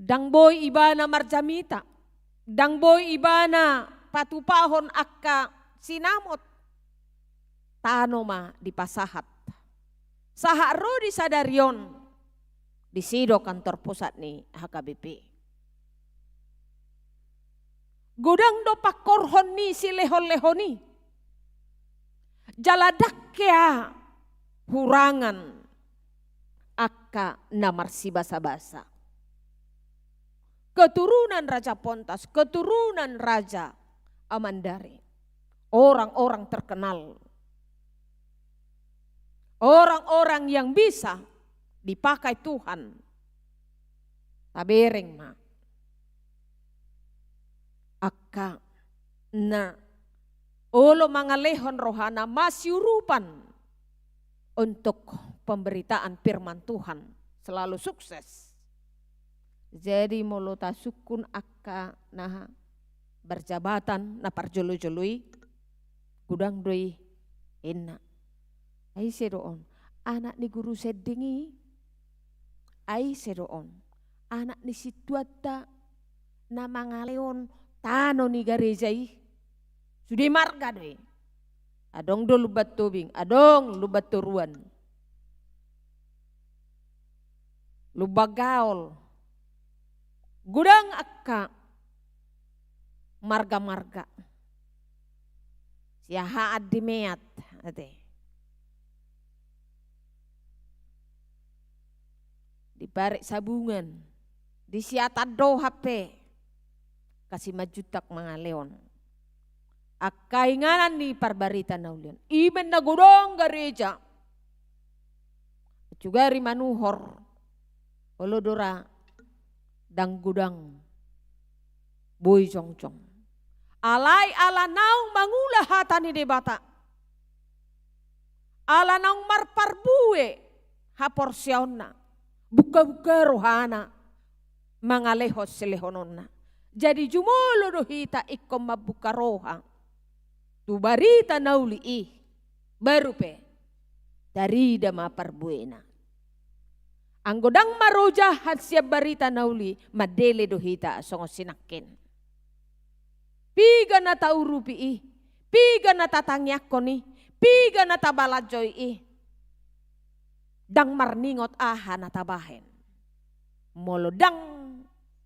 Ndang boi ibana marjamita, ndang boi ibana patupahon angka sinamot. Tano ma dipasahat. Sahat ro di sadari on, disi do kantor pusat ni H K B P. Godang do pangkorhon ni silehonlehon i. Jala ndang hea hurangan angka na marsibasabasa. Keturunan Raja Pontas, keturunan Raja Amandari. Orang-orang terkenal. Orang-orang yang bisa dipakai Tuhan. Tabereng ma angka na olo mangalehon rohana masiurupan untuk pemberitaan firman Tuhan. Selalu sukses. Jadi, molo tasungkun angka na berjabatan na parjolo-jolo i, godang do i inna. Ai ise do on? Anak ni Guru Sending i. Ai ise do on? Anak ni sintuanta na mangalehon tano ni gareja i. Sude marga do i. Adong do Lumban Tobing, adong Lumban Toruan, Lumban Gaol. Godang angka marga-marga. Siahaan di Meat, ate. Di Parik Sabungan, di Siahaan do hape. Angka simanjuntak mangalehon angka inganan ni parbarita na uli on. Iba na godang gareja. Sugari manuhor. Olo do ra ndang godang boi jongjong. Alai ala naung mangula hata ni Debata. Ala naung marparbue haporseaonna. Bungka-bungka rohana mangalehon silehononna. Jadi jumolo do hita ingkon mambuka roha tu barita na uli i. Baru pe tarida ma parbuena. Anggo ndang marojahan sian barita na uli, mandele do hita songon sinangkin. Piga na taurupi i, piga na tatangiangkon i, piga na tabalanjoi i, ndang marningot aha na tabahen. Molo ndang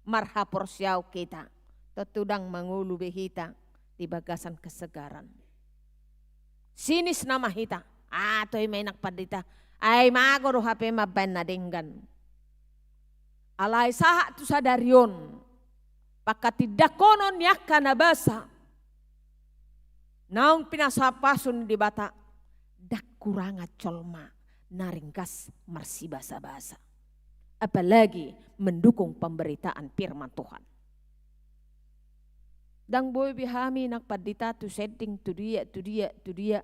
marhaporseaon hita, tontu ndang mangolu be hita di bagasan kesegaran. Sinis nama hita, atau i ma, inang pandita, ai mago do hape mambahen na denggan. Alai sahat tu sadari on, pangkatindangkonon ni angka na basa naung pinasu-pasu ni Debata, ndang hurangan jolma na ringgas marsibasa-basa, apalagi mendukung pemberitaan firman Tuhan. Ndang boi be hami, inang pandita, tu sending, tu dia, tu dia, tu dia.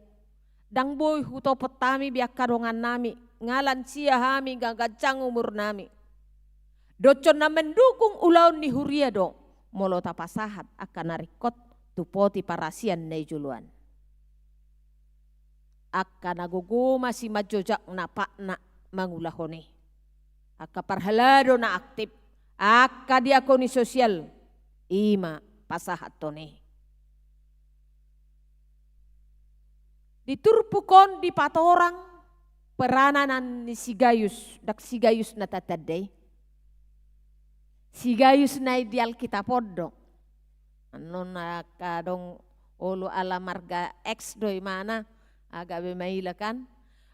Ndang boi hutopot hami be angka dongannami, nga lansia hami, nga ganjang umurnami. Dohot na mendukung ulaon ni huria do, molo tapasahat angka na ringkot tu poti parasian na i joloan. Angka na gogo ma simanjojak na patna mangulahon i. Angka parhalado na aktif, angka diakoni sosial, i ma pasahathon i. Di turpuk on dipatorang peranan ni si Gayus, ndang si Gayus na tatanda i. Si Gayus na i di Alkitab on do. Annon angka adong olo ala marga X do imana, agak be maila kan.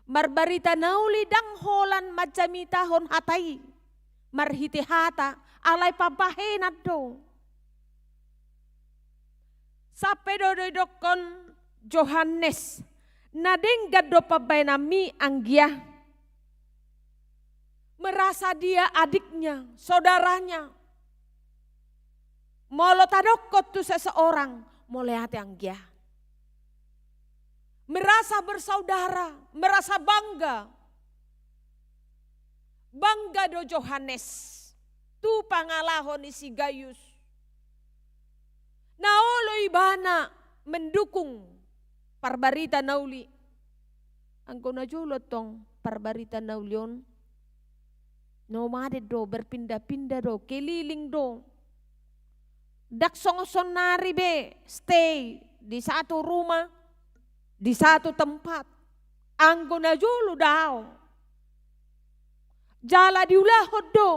Marbarita na uli ndang holan manjamitahon hata i. Marhite hata, alai pambahenan do. Sampe do didokkon Johannes, na denggan do pambahenanmi anggia. Merasa dia adiknya, saudaranya. Molo tadokkon tu seseorang, mauliate anggia. Merasa bersaudara, merasa bangga. Bangga do Johannes tu pangalaho ni si Gayus. Na olo ibana mendukung parbarita na uli. Anggo na jolo tong parbarita na uli on, nomaden do, berpindah-pindah do, keliling do. Ndang songon saonnari be stay di satu rumah, di satu tempat. Anggo na jolo daong. Jala diulahon do,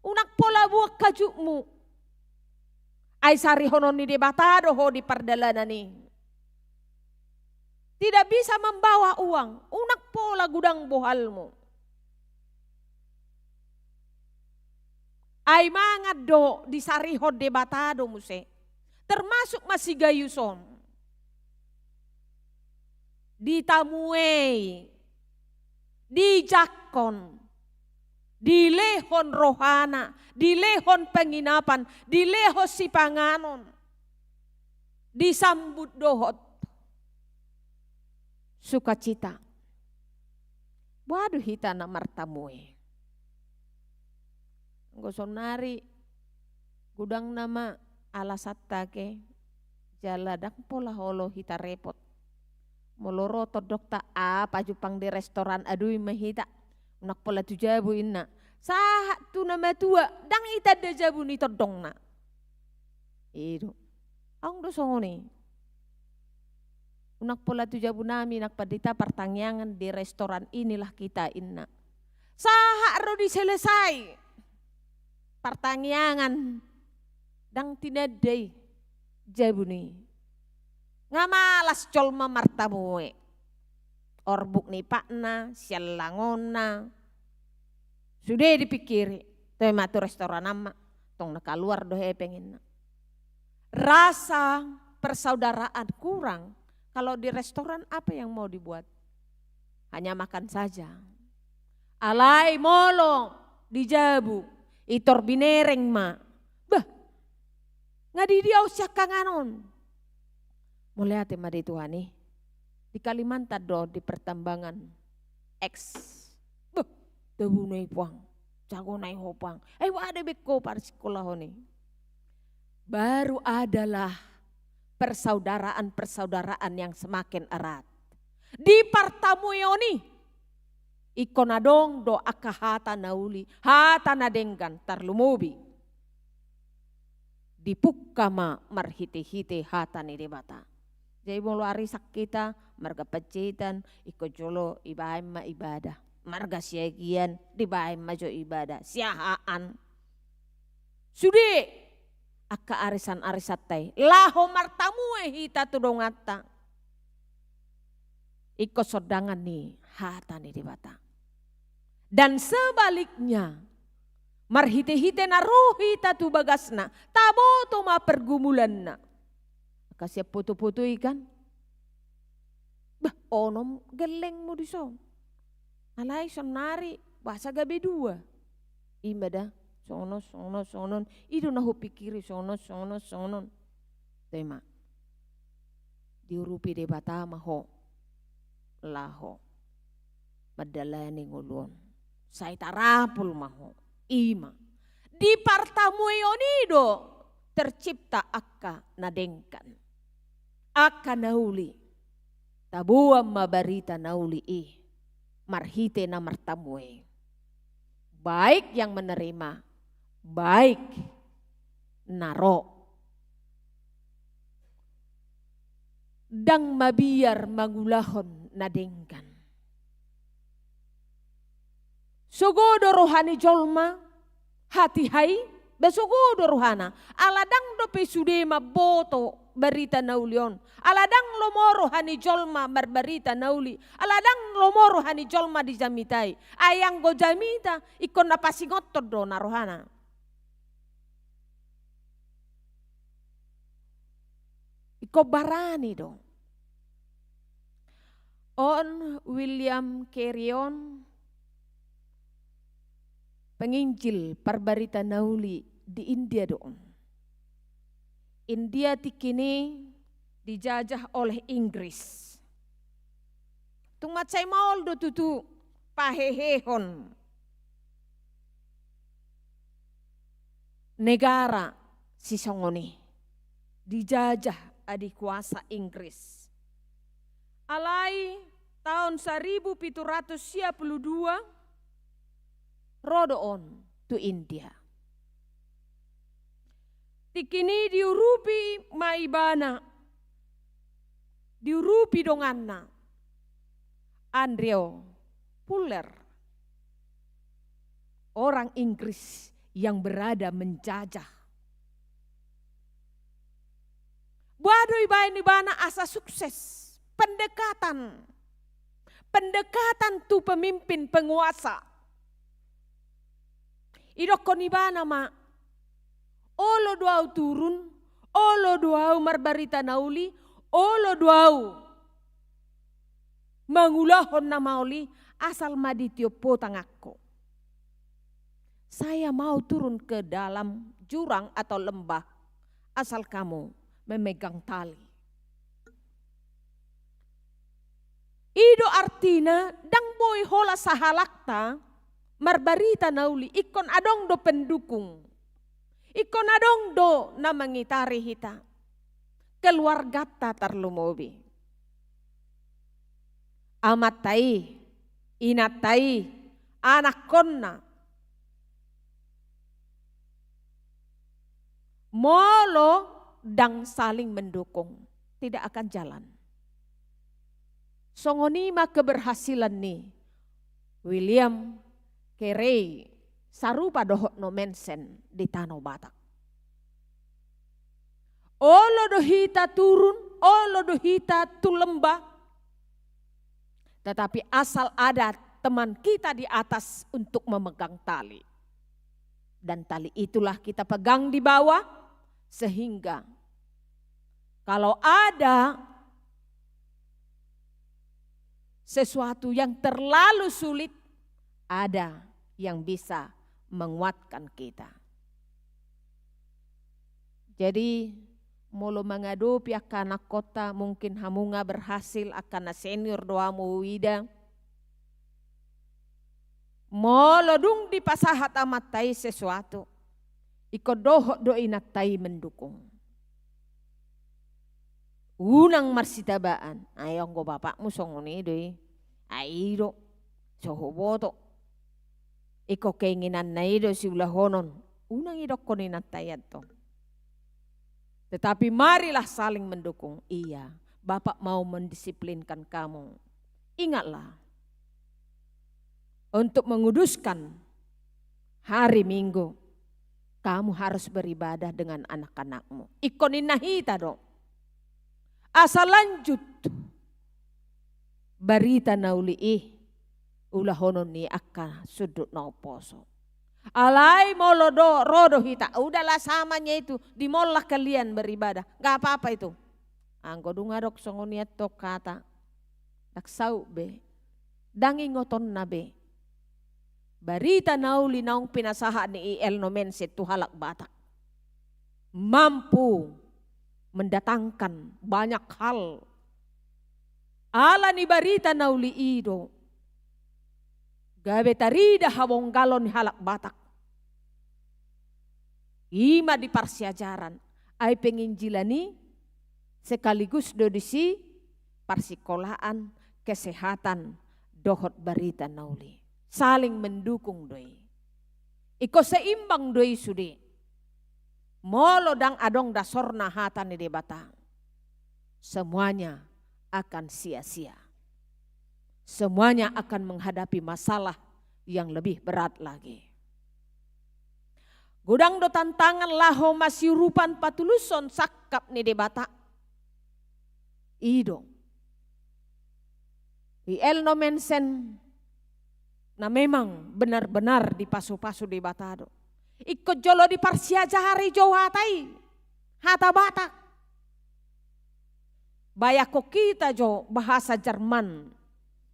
unang pola buang hajutmu. Ai sarihonon ni Debata do ho di pardalanan i. Tidak bisa membawa uang, unang pola godang bohalmu. Ai mangan do disarihon Debata do muse. Termasuk ma si Gayus on. Ditamuei, dijangkon, dilehon rohana, dilehon penginapan, dilehon sipanganon, disambut dohot sukacita. Boha do hita na martamuei? Anggo saonnari godang nama alasanta ke, jala ndang pola olo hita repot. Molo ro tondongta, a, pajumpang di restoran, adui ma hita, unang pola tu jabu inna. Sahat tu na matua, ndang itanda jabu ni tondongna. I do. Adong do songon i. Unang pola tu jabu nami nang pandita partangiangan di restoran inilah kita inna. Sahat ro diselesai partangiangan, ndang tinanda i jabu ni. Nga malas jolma martamuei. Orbuk ni patna, siallangonna. Sude dipikiri, toe ma tu restoran an ma, tong na kaluar do hepeng inna. Rasa persaudaraan kurang, kalau di restoran apa yang mau dibuat? Hanya makan saja. Alai molo di jabu, itor binereng ma. Bah, nga didiaon siangkangan on. Mauliate ma di Tuhan i. Di Kalimantan do, di pertambangan X. Beh, jabu na i puang, jago na i ho puang. Ai boha do be ingkon parsikolahon i. Baru adalah persaudaraan-persaudaraan yang semakin erat. Di partamueon i, ingkon adong do angka hata na uli, hata na denggan, tarlumobi dipungka ma marhite-hite hata ni Debata. Jadi molo arisan hita, marga Panjaitan, ingkon jolo dibaen ma ibadah. Marga Siagian, dibaen ma jo ibadah. Siahaan. Sude angka arisan-arisanta i, laho martamue hita tu donganta. Ingkon sondangan ni hata ni Debata. Dan sebaliknya, marhite-hite na ro hita tu bagasna, taboto ma pergumulanna. Angka sian foto-foto i kan. Bah, onom gellengmu dison. Alai saonnari boasa gabe dua? I ma da, songon on, songon on, songon on. I do na hupikiri, songon on, songon on, songon on. Toe ma. Diurupi Debata ma ho. Laho mandalani ngolu on. Sai tarapul ma ho. I ma. Di partamueon i do tercipta angka na denggan. Angka na uli. Taboan ma barita na uli i. Marhite na martamue i. Baik yang menerima, baik na ro. Ndang mabiar mangulahon na denggan. Sogo do roha ni jolma, hatiha i, ba sogo do rohana. Ala ndang dope sude mamboto barita na uli on. Ala ndang lomo roha ni jolma marbarita na uli. Ala ndang lomo roha ni jolma di jamita i. Ai anggo jamita, ingkon na pasingothon do na rohana. Ingkon barani do. On William Carey on penginjil parbarita na uli di India do on. India tingki i dijajah oleh Inggris. Tung mansai maol do tutu pahehehon negara sisongon i, dijajah adikuasa Inggris. Alai taon saribu pitu ratus sia pulu dua, ro do on tu India. Tingki i diurupi ma ibana, diurupi donganna, Andrew Fuller, orang Inggris yang berada menjajah. Boha do ibaen ibana asa sukses? Pendekatan. Pendekatan tu pemimpin, penguasa. Idokkon ibana ma, olo do au turun, olo do au marbarita na uli, olo do au mangulahon na maol i, asal ma ditiop ho tanganku. Saya mau turun ke dalam jurang atau lembah, asal kamu memegang tali. I do artina, ndang boi holan sahalakta marbarita na uli, ingkon adong do pendukung. Ingkon adong do na mangitari hita. Keluarganta tarlumobi. Amanta i, inanta i, anakkonna. Molo ndang saling mendukung, tidak akan jalan. Songon i ma keberhasilan ni William Carey, sarupa dohot Nommensen di Tano Batak. Olo do hita turun, olo do hita tu lembah, tetapi asal ada teman kita di atas untuk memegang tali. Dan tali itulah kita pegang di bawah, sehingga kalau ada sesuatu yang terlalu sulit, ada yang bisa menguatkan kita. Jadi, molo mangadopi angka anakkonta, mungkin hamu nga berhasil, angka na senior do hamu huida. Molo dung dipasahat amanta i sesuatu, ingkon dohot do inanta i mendukung. Unang marsitabaan, ai anggo bapakmu songon i do i. Ai i do, so huboto. Ingkon keinginanna i do siulahonon. Unang idokkon inanta i antong. Tetapi marilah saling mendukung. Iya, Bapak mau mendisiplinkan kamu. Ingatlah, untuk menguduskan hari Minggu, kamu harus beribadah dengan anak-anakmu. Ingkon ninna hita do. Asa lanjut barita na uli i ulahonon ni angka sundut na umposo. Alai molo do, ro do hita, udahlah sama nya itu, di mola kalian beribadah, nggak apa-apa itu. Anggo dung adong songon i antong hata, ndang saut be, ndang ingotonna be. Barita na uli naung pinasahat ni I L Nommensen tu halak Batak mampu mendatangkan banyak hal. Ala ni barita na uli i do gabe tarida habonggalon ni halak Batak. I ma di parsiajaran, ai penginjilan i sekaligus do disi parsikolaan, kesehatan, dohot barita na uli. Saling mendukung do i. Ingkon seimbang do i sude. Molo ndang adong dasorna hata ni Debata, semuanya akan sia-sia. Semuanya akan menghadapi masalah yang lebih berat lagi. Godang do tantangan laho masiurupan patulushon sangkap ni Debata. I do. I L. Nommensen na memang benar-benar dipasu-pasu Debata do. Ingkon jolo diparsiajari jo hata i, hata Batak. Bayangkon hita jo bahasa Jerman,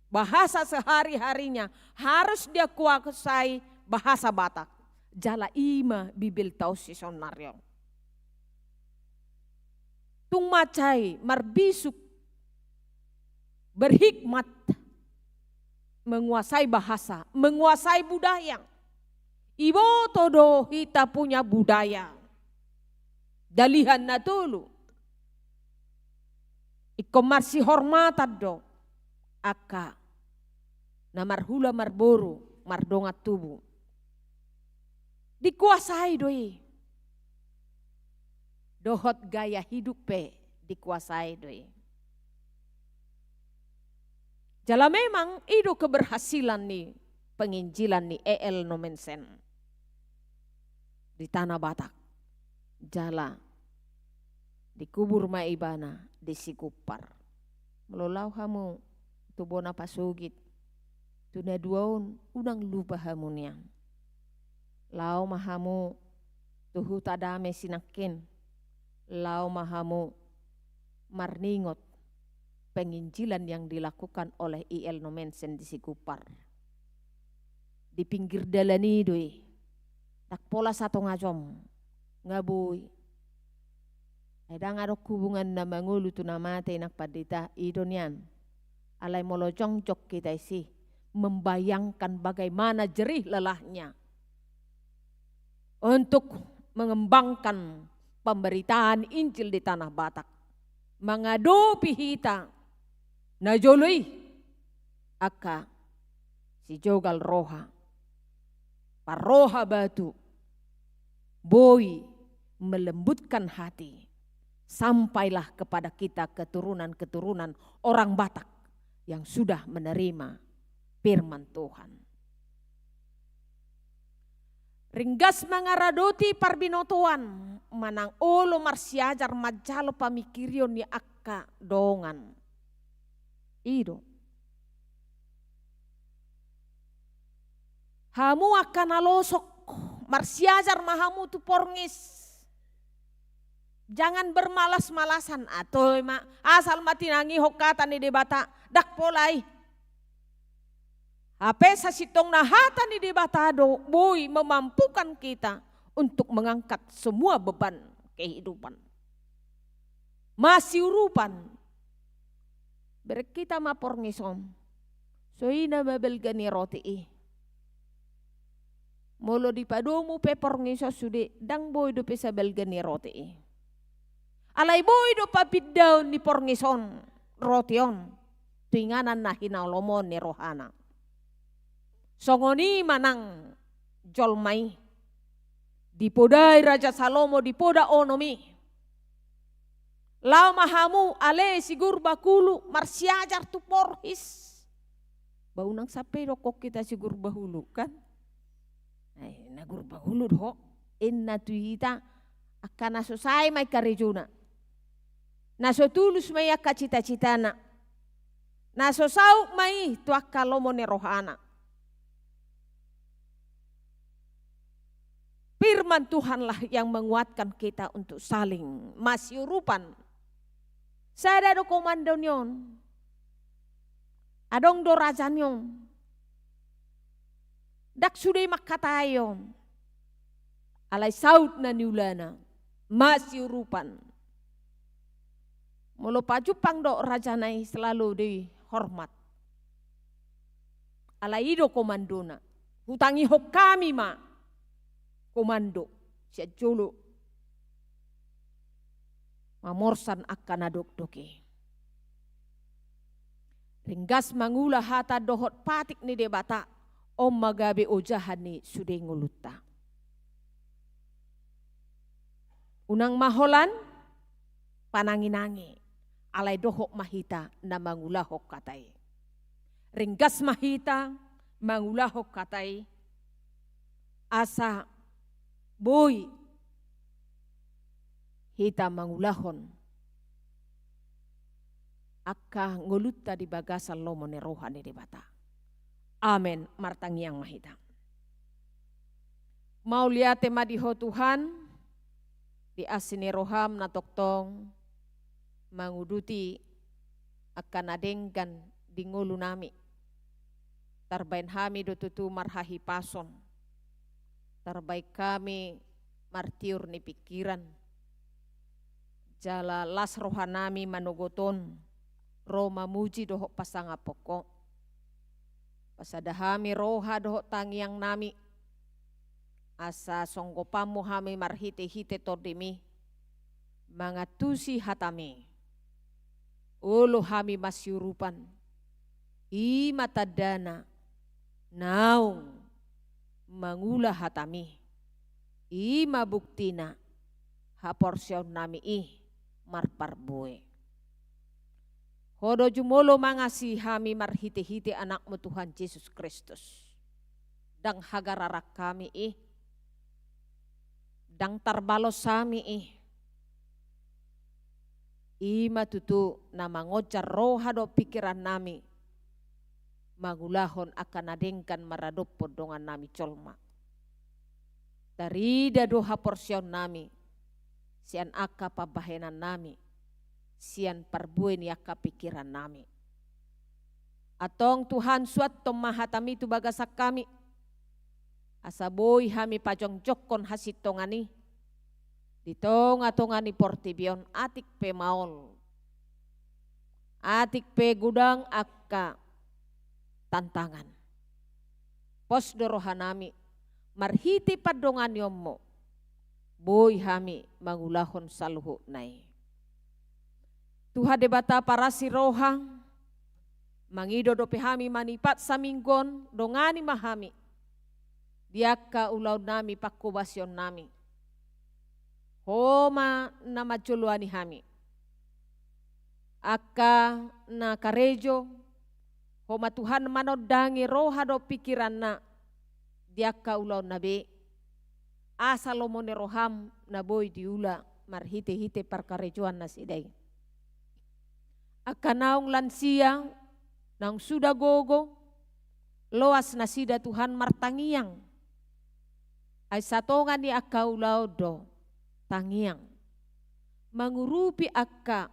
bahasa sehari-harinya harus dia kuasai bahasa Batak. Jala i ma Bibelta on sonari on. Tung mansai marbisuk, berhikmat, menguasai bahasa, menguasai budaya. Iboto do hita punya budaya. Dalihan na tolu. Ingkon marsihormatan do angka na marhula marboru, mardongan tubu. Dikuasai do i. Dohot gaya hidup pe dikuasai do i. Jala memang i do keberhasilan ni penginjilan ni E L. Nommensen di Tanah Batak. Jala dikubur ma ibana di Sigumpar. Molo laho hamu tu bona pasogit, tu na dua on, unang lupa hamu nian. Laho ma hamu tu Huta Dame sinangkin. Laho ma hamu marningot penginjilan yang dilakukan oleh E L. Nommensen di Sigumpar. Di pinggir dalan i do i. Ndang pola satonga jom. Nga boi. Ai ndang adong hubungan na mangolu tu na mate, nang pandita, i do nian. Alai molo jongjong hita disi membayangkan bagaimana jerih lelahnya untuk mengembangkan pemberitaan Injil di Tanah Batak, mangadopi hita na jolo i angka sijogal roha, parroha batu, boi melembutkan hati, sampailah kepada kita keturunan-keturunan orang Batak yang sudah menerima firman Tuhan. Ringgas mangaradoti parbinotoan, manang olo marsiajar manjalo pamingkirion ni angka dongan. I do. Hamu angka na losok, marsiajar ma hamu tu porngis. Jangan bermalas-malasan, atau ma, asal ma tinangihon hata ni Debata, ndang pola i. Hape sasintongna hata ni Debata do boi memampukan kita untuk mengangkat semua beban kehidupan. Masiurupan. Bereng hita ma porngis on. So i nama balga ni roti i. Molo dipadomu pe porngis on sude, ndang boi dope sabalga ni roti i. Alai boi do papindaon ni porngis on, roti on, tu inganan na hinalomohon ni rohana. Songon i ma nang jolma i. Dipodai Raja Salomo di poda onom i. Laho ma hamu ale sigurba hulu marsiajar tu porngis. Ba unang sampe dokkon hita sigurba hulu, kan? Ai, na gurba hulu do ho. Inna tu hita, angka na so sae ma i karejona. Na so tulus ma i angka cita-citana. Na so saut ma i tu angka lomo ni rohana. Firman Tuhanlah yang menguatkan kita untuk saling masiurupan. Sada do komando ni on. Adong do raja ni on. Ndang sude manghatai on. Alai saut na niulana, masiurupan. Molo pajumpang do rajana i selalu dihormat. Alai i do komandona. Hutangihon hami ma komando sian jolo mamorsan angka na dokdok i. Ringgas mangula hata dohot patik ni Debata, on ma gabe ojahan ni sude ngolunta. Unang ma holan panangi-nangi, alai dohot ma hita na mangulahon hata i. Ringgas ma hita mangulahon hata i, asa boi hita mangulahon angka ngolunta di bagasan lomo ni roha ni Debata. Amen. Martangiang ma hita. Mauliate ma di Ho Tuhan, di asi ni roham na tongtong manguduti angka na denggan di ngolunami. Tarbaen hami do tutu marhahipason. Tarbaen hami martiur ni pingkiran. Jala las rohanami manogot on, ro mamuji dohot pasangaphon Ho. Pasada hami roha dohot tangiangnami, asa songgopanmu hami marhite-hite Tondimi, mangantusi hatami. Olo hami masiurupan, i ma tandana naung mangula hatami, i ma buktina haporseaonnami i marparbue. Ho do jumolo mangasihi hami marhite-hite Anakmu Tuhan Jesus Kristus. Ndang hagararan hami i, ndang tarbalos hami i. I ma tutu na mangonjar roha dohot pingkirannami, mangulahon angka na denggan maradophon dongannami jolma. Tarida do haporseaonnami sian angka pambahenannami, sian parbue ni angka pingkirannami. Antong Tuhan, suanhon ma hatami tu bagasan hami, asa boi hami pajongjongkon hasintongan i di tonga-tonga ni portibi on, atik pe maol, atik pe godang angka tantangan. Pos do rohanami, marhite pandonganionmu, boi hami mangulahon saluhutna i. Tuhan Debata parasi roha, mangido dope hami manipat saminggu on, dongani ma hami di angka ulaonnami, pangkobasionnami. Ho ma na manjoloani hami. Angka na karejo, Ho ma Tuhan manondangi roha dohot pingkiranna di angka ulaonna be, asa lomo ni roham na boi diula marhite-hite parkarejoan nasida i. Angka naung lansia, naung suda gogo, loas nasida Tuhan martangiang. Ai satonga ni angka ulaon do tangiang. Mangurupi angka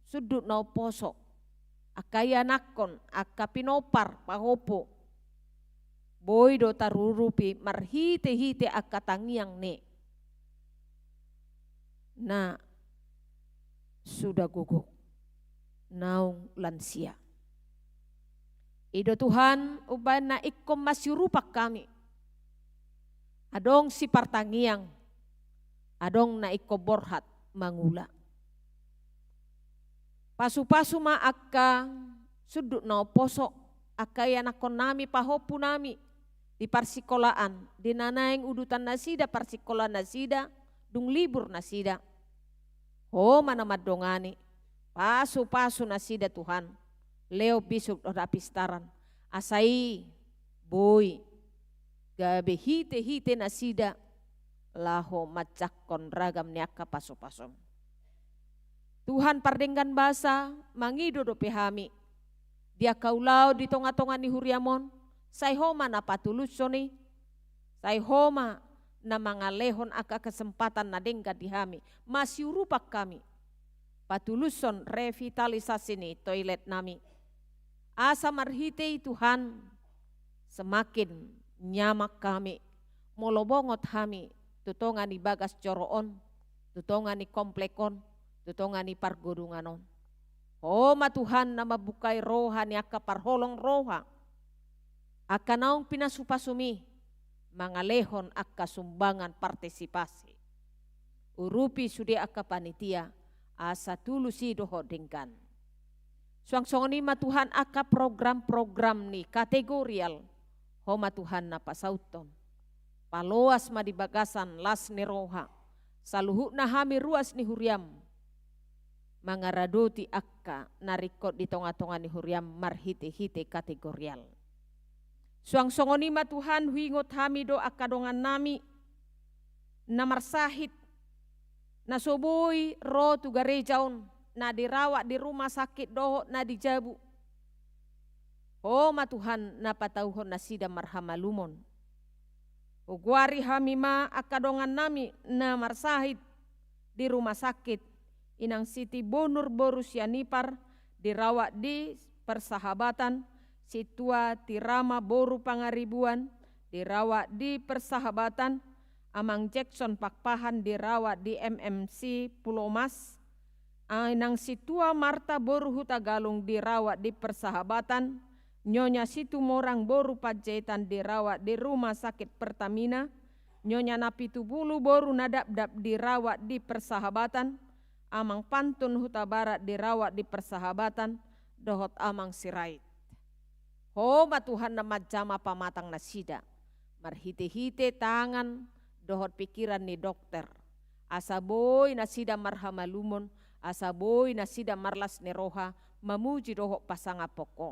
sundut na umposo, angka ianakhon, angka pinompar, pahompu. Boi do tarurupi marhite-hite angka tangiang ni na suda gogo, naung lansia. I do Tuhan, umbahen na ingkon masiurupan hami. Adong sipartangiang, adong na ingkon borhat mangula. Pasu-pasu ma angka sundut na umposo, angka ianakhonnami, pahompunami di parsikolaan, di na naeng udutan nasida parsikolaan nasida, dung libur nasida. Ho ma na mandongani, pasu-pasu nasida Tuhan, lehon bisuk dohot hapistaran, asa i boi gabe hite-hite nasida laho manjangkon ragam ni angka pasu-pasum. Tuhan pardenggan basa, mangido dope hami di angka ulaon di tonga-tonga ni huriam on, sai Ho ma na patulushon i, sai Ho ma na mangalehon angka kesempatan na denggan di hami, masiurupan hami patulushon revitalisasi ni toiletnami. Asa marhite i Tuhan, semakin nyaman hami molo bongot hami tu tonga ni bagas joro on, tu tonga ni komplek on, tu tonga ni pargodungan on. Ho ma Tuhan na mambukai roha ni angka parholong roha, angka naung pinasu-pasumi mangalehon angka sumbangan partisipasi. Urupi sude angka panitia, asa tulus i dohot denggan. Suang songon i ma Tuhan angka program-program ni kategorial, Ho ma Tuhan na pasauthon. Paloas ma di bagasan las ni roha, Saluhutna hami ruas ni huriam mangaradoti angka na ringkot di tonga-tonga ni huriam marhite-hite kategorial. Suang songon i ma Tuhan, huingot hami do angka dongannami na marsahit, na so boi ro tu gareja on, na dirawat di rumah sakit dohot na di jabu. Ho ma Tuhan na patauhon nasida marhamalumon. Hugoari hami ma angka dongannami na marsahit di rumah sakit, Inang Siti Bonur boru Sianipar dirawat di Persahabatan, Sintua Tirama boru Pangaribuan dirawat di Persahabatan, Amang Jackson Pakpahan dirawat di M M C Pulomas, Inang Sintua Marta boru Hutagalung dirawat di Persahabatan, Nyonya Situmorang boru Panjaitan dirawat di Rumah Sakit Pertamina, Nyonya Napitupulu boru Nadapdap dirawat di Persahabatan, Amang Pantun Hutabarat dirawat di Persahabatan, dohot Amang Sirait. Ho ma Tuhan na manjama pamatang nasida, marhite-hite tangan dohot pikiran ni dokter, asa boi nasida marhamalumon, asa boi nasida marlas ni roha, mamuji dohot pasangaphon Ho.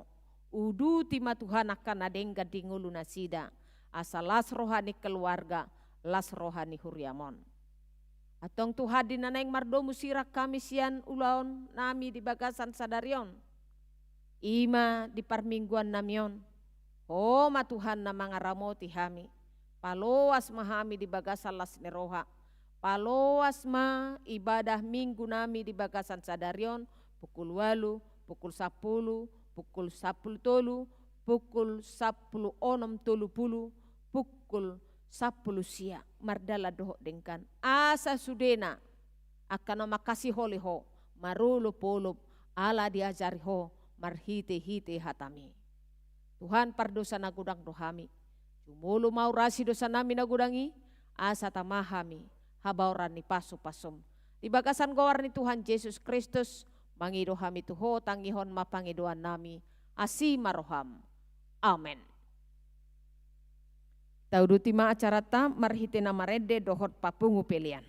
Uduti ma Tuhan angka na denggan di ngolu nasida, asa las roha ni keluarga, las roha ni huriam on. Antong Tuhan, di na naeng mardomu sirang hami sian ulaonnami di bagasan sadari on, i ma di parmingguannami on, Ho ma Tuhan na mangaramoti hami. Paloas ma hami di bagasan las ni roha. Paloas ma ibadah minggunami di bagasan sadari on, pukul ualu, pukul sampulu, pukul sampulu tolu, pukul sampulu onom tolu pulu, pukul sampulu sia, mardalan dohot denggan. Asa sudena angka na mangkasiholi Ho, marolopolop ala diajari Ho marhite-hite hatami. Tuhan, pardosa na godang do hami. Jumolo maurasi dosanami na godang i, asa tama hami habaoran ni pasupasu-Mu. Di bagasan goar ni Tuhan Jesus Kristus, mangido hami tu Ho, tangihon ma pangidoannami, asi ma roham. Amen. Tauduti ma acaranta marhite na marende dohot papungu pelean.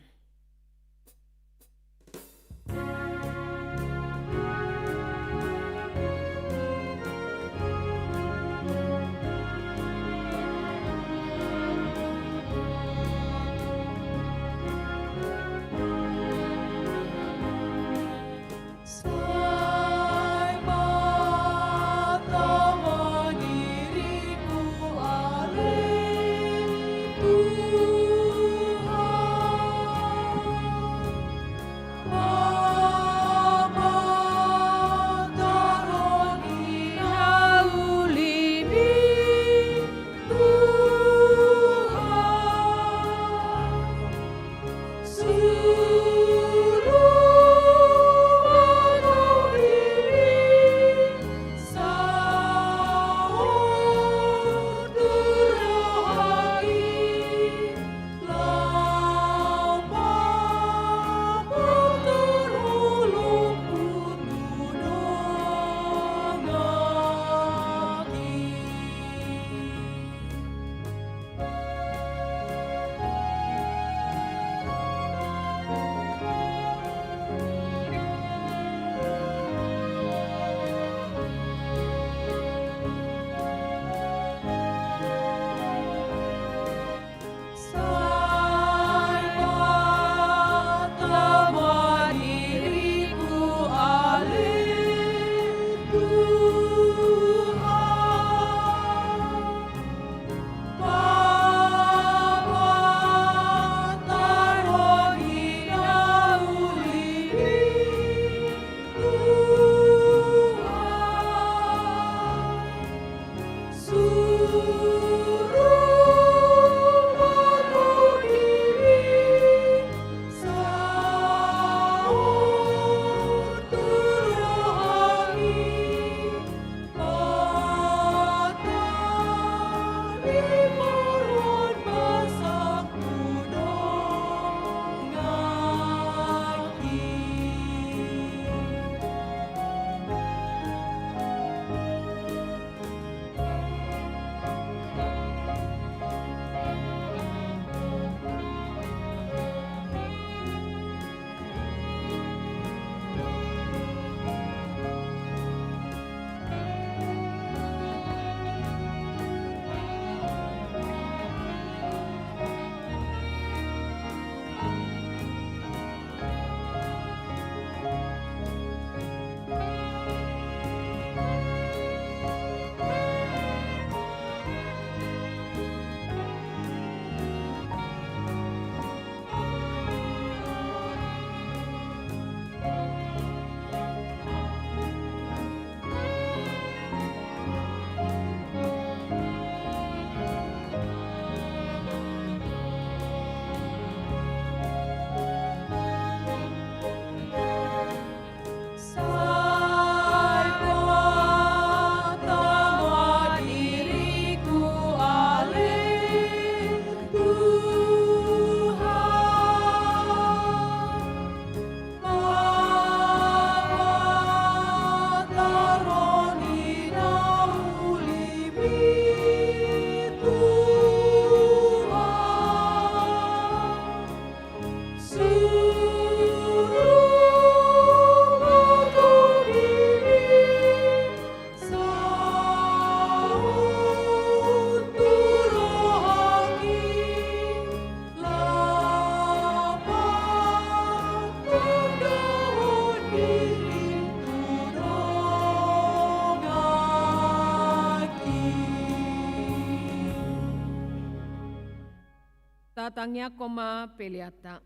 Tatangiangkon ma peleanta.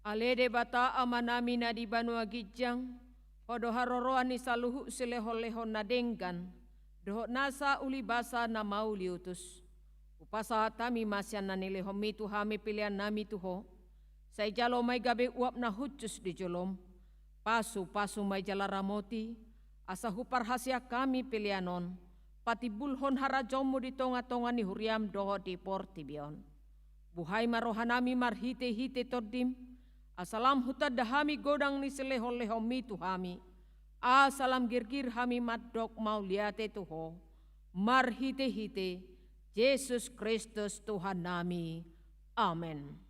Ale Debata Amanami na di banua ginjang, Ho do haroroan ni saluhut silehonlehon na denggan, dohot nasa ulibasa na mauliutus. Hupasahat hami ma sian na nilehonMi tu hami peleannami tu Ho. Sai jalo ma i gabe uap na hushus di jolom. Pasupasu ma i jala ramoti, asa huparhaseang hami pelean on patimbulhon harajaonMu di tongatonga ni huriaM dohot di portibi on. Buhai ma rohanami marhitehite TondiM, asa lam hutanda hami godang ni silehonlehonMi tu hami, asa lam girgir hami mandok mauliate tu Ho, marhitehite Jesus Kristus Tuhannami. Amen.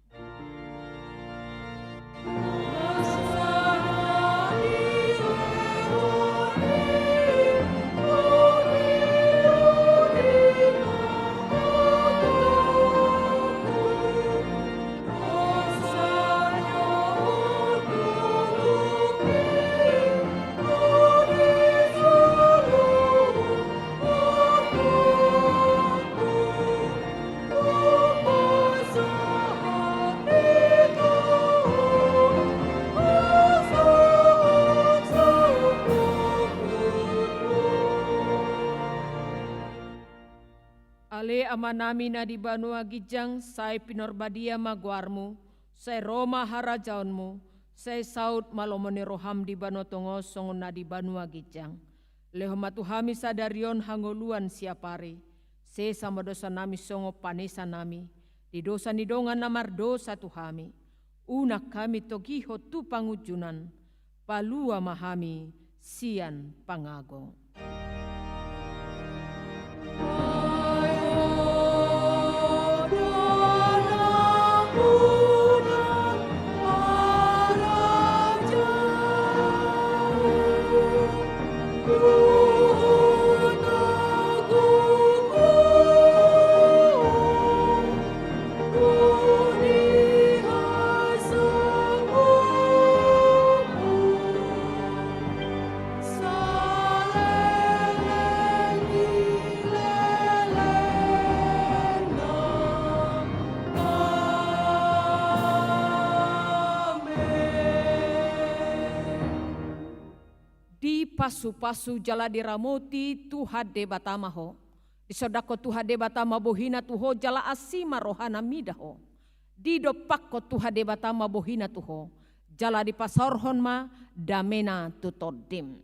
Ale Amanami na di banua ginjang, sai pinarbadia ma goarMu, sai ro ma harajaonMu, sai saut ma lomo ni rohaM di banua tonga on songon na di banua ginjang. Lehon ma tu hami sadari on hangoluan siapari, sesa ma dosanami songon panesanami di dosa ni dongan na mardosa tu hami. Unang hami togihon tu pangunjunan, palua ma hami sian pangago. Dipasupasu jala diramoti Tuhan Debata ma ho. Disondangkon Tuhan Debata ma bohiNa tu ho jala asi ma rohaNa mida ho. Didompakkon Tuhan Debata ma bohiNa tu ho jala dipasaorhon ma dameNa tu tondim.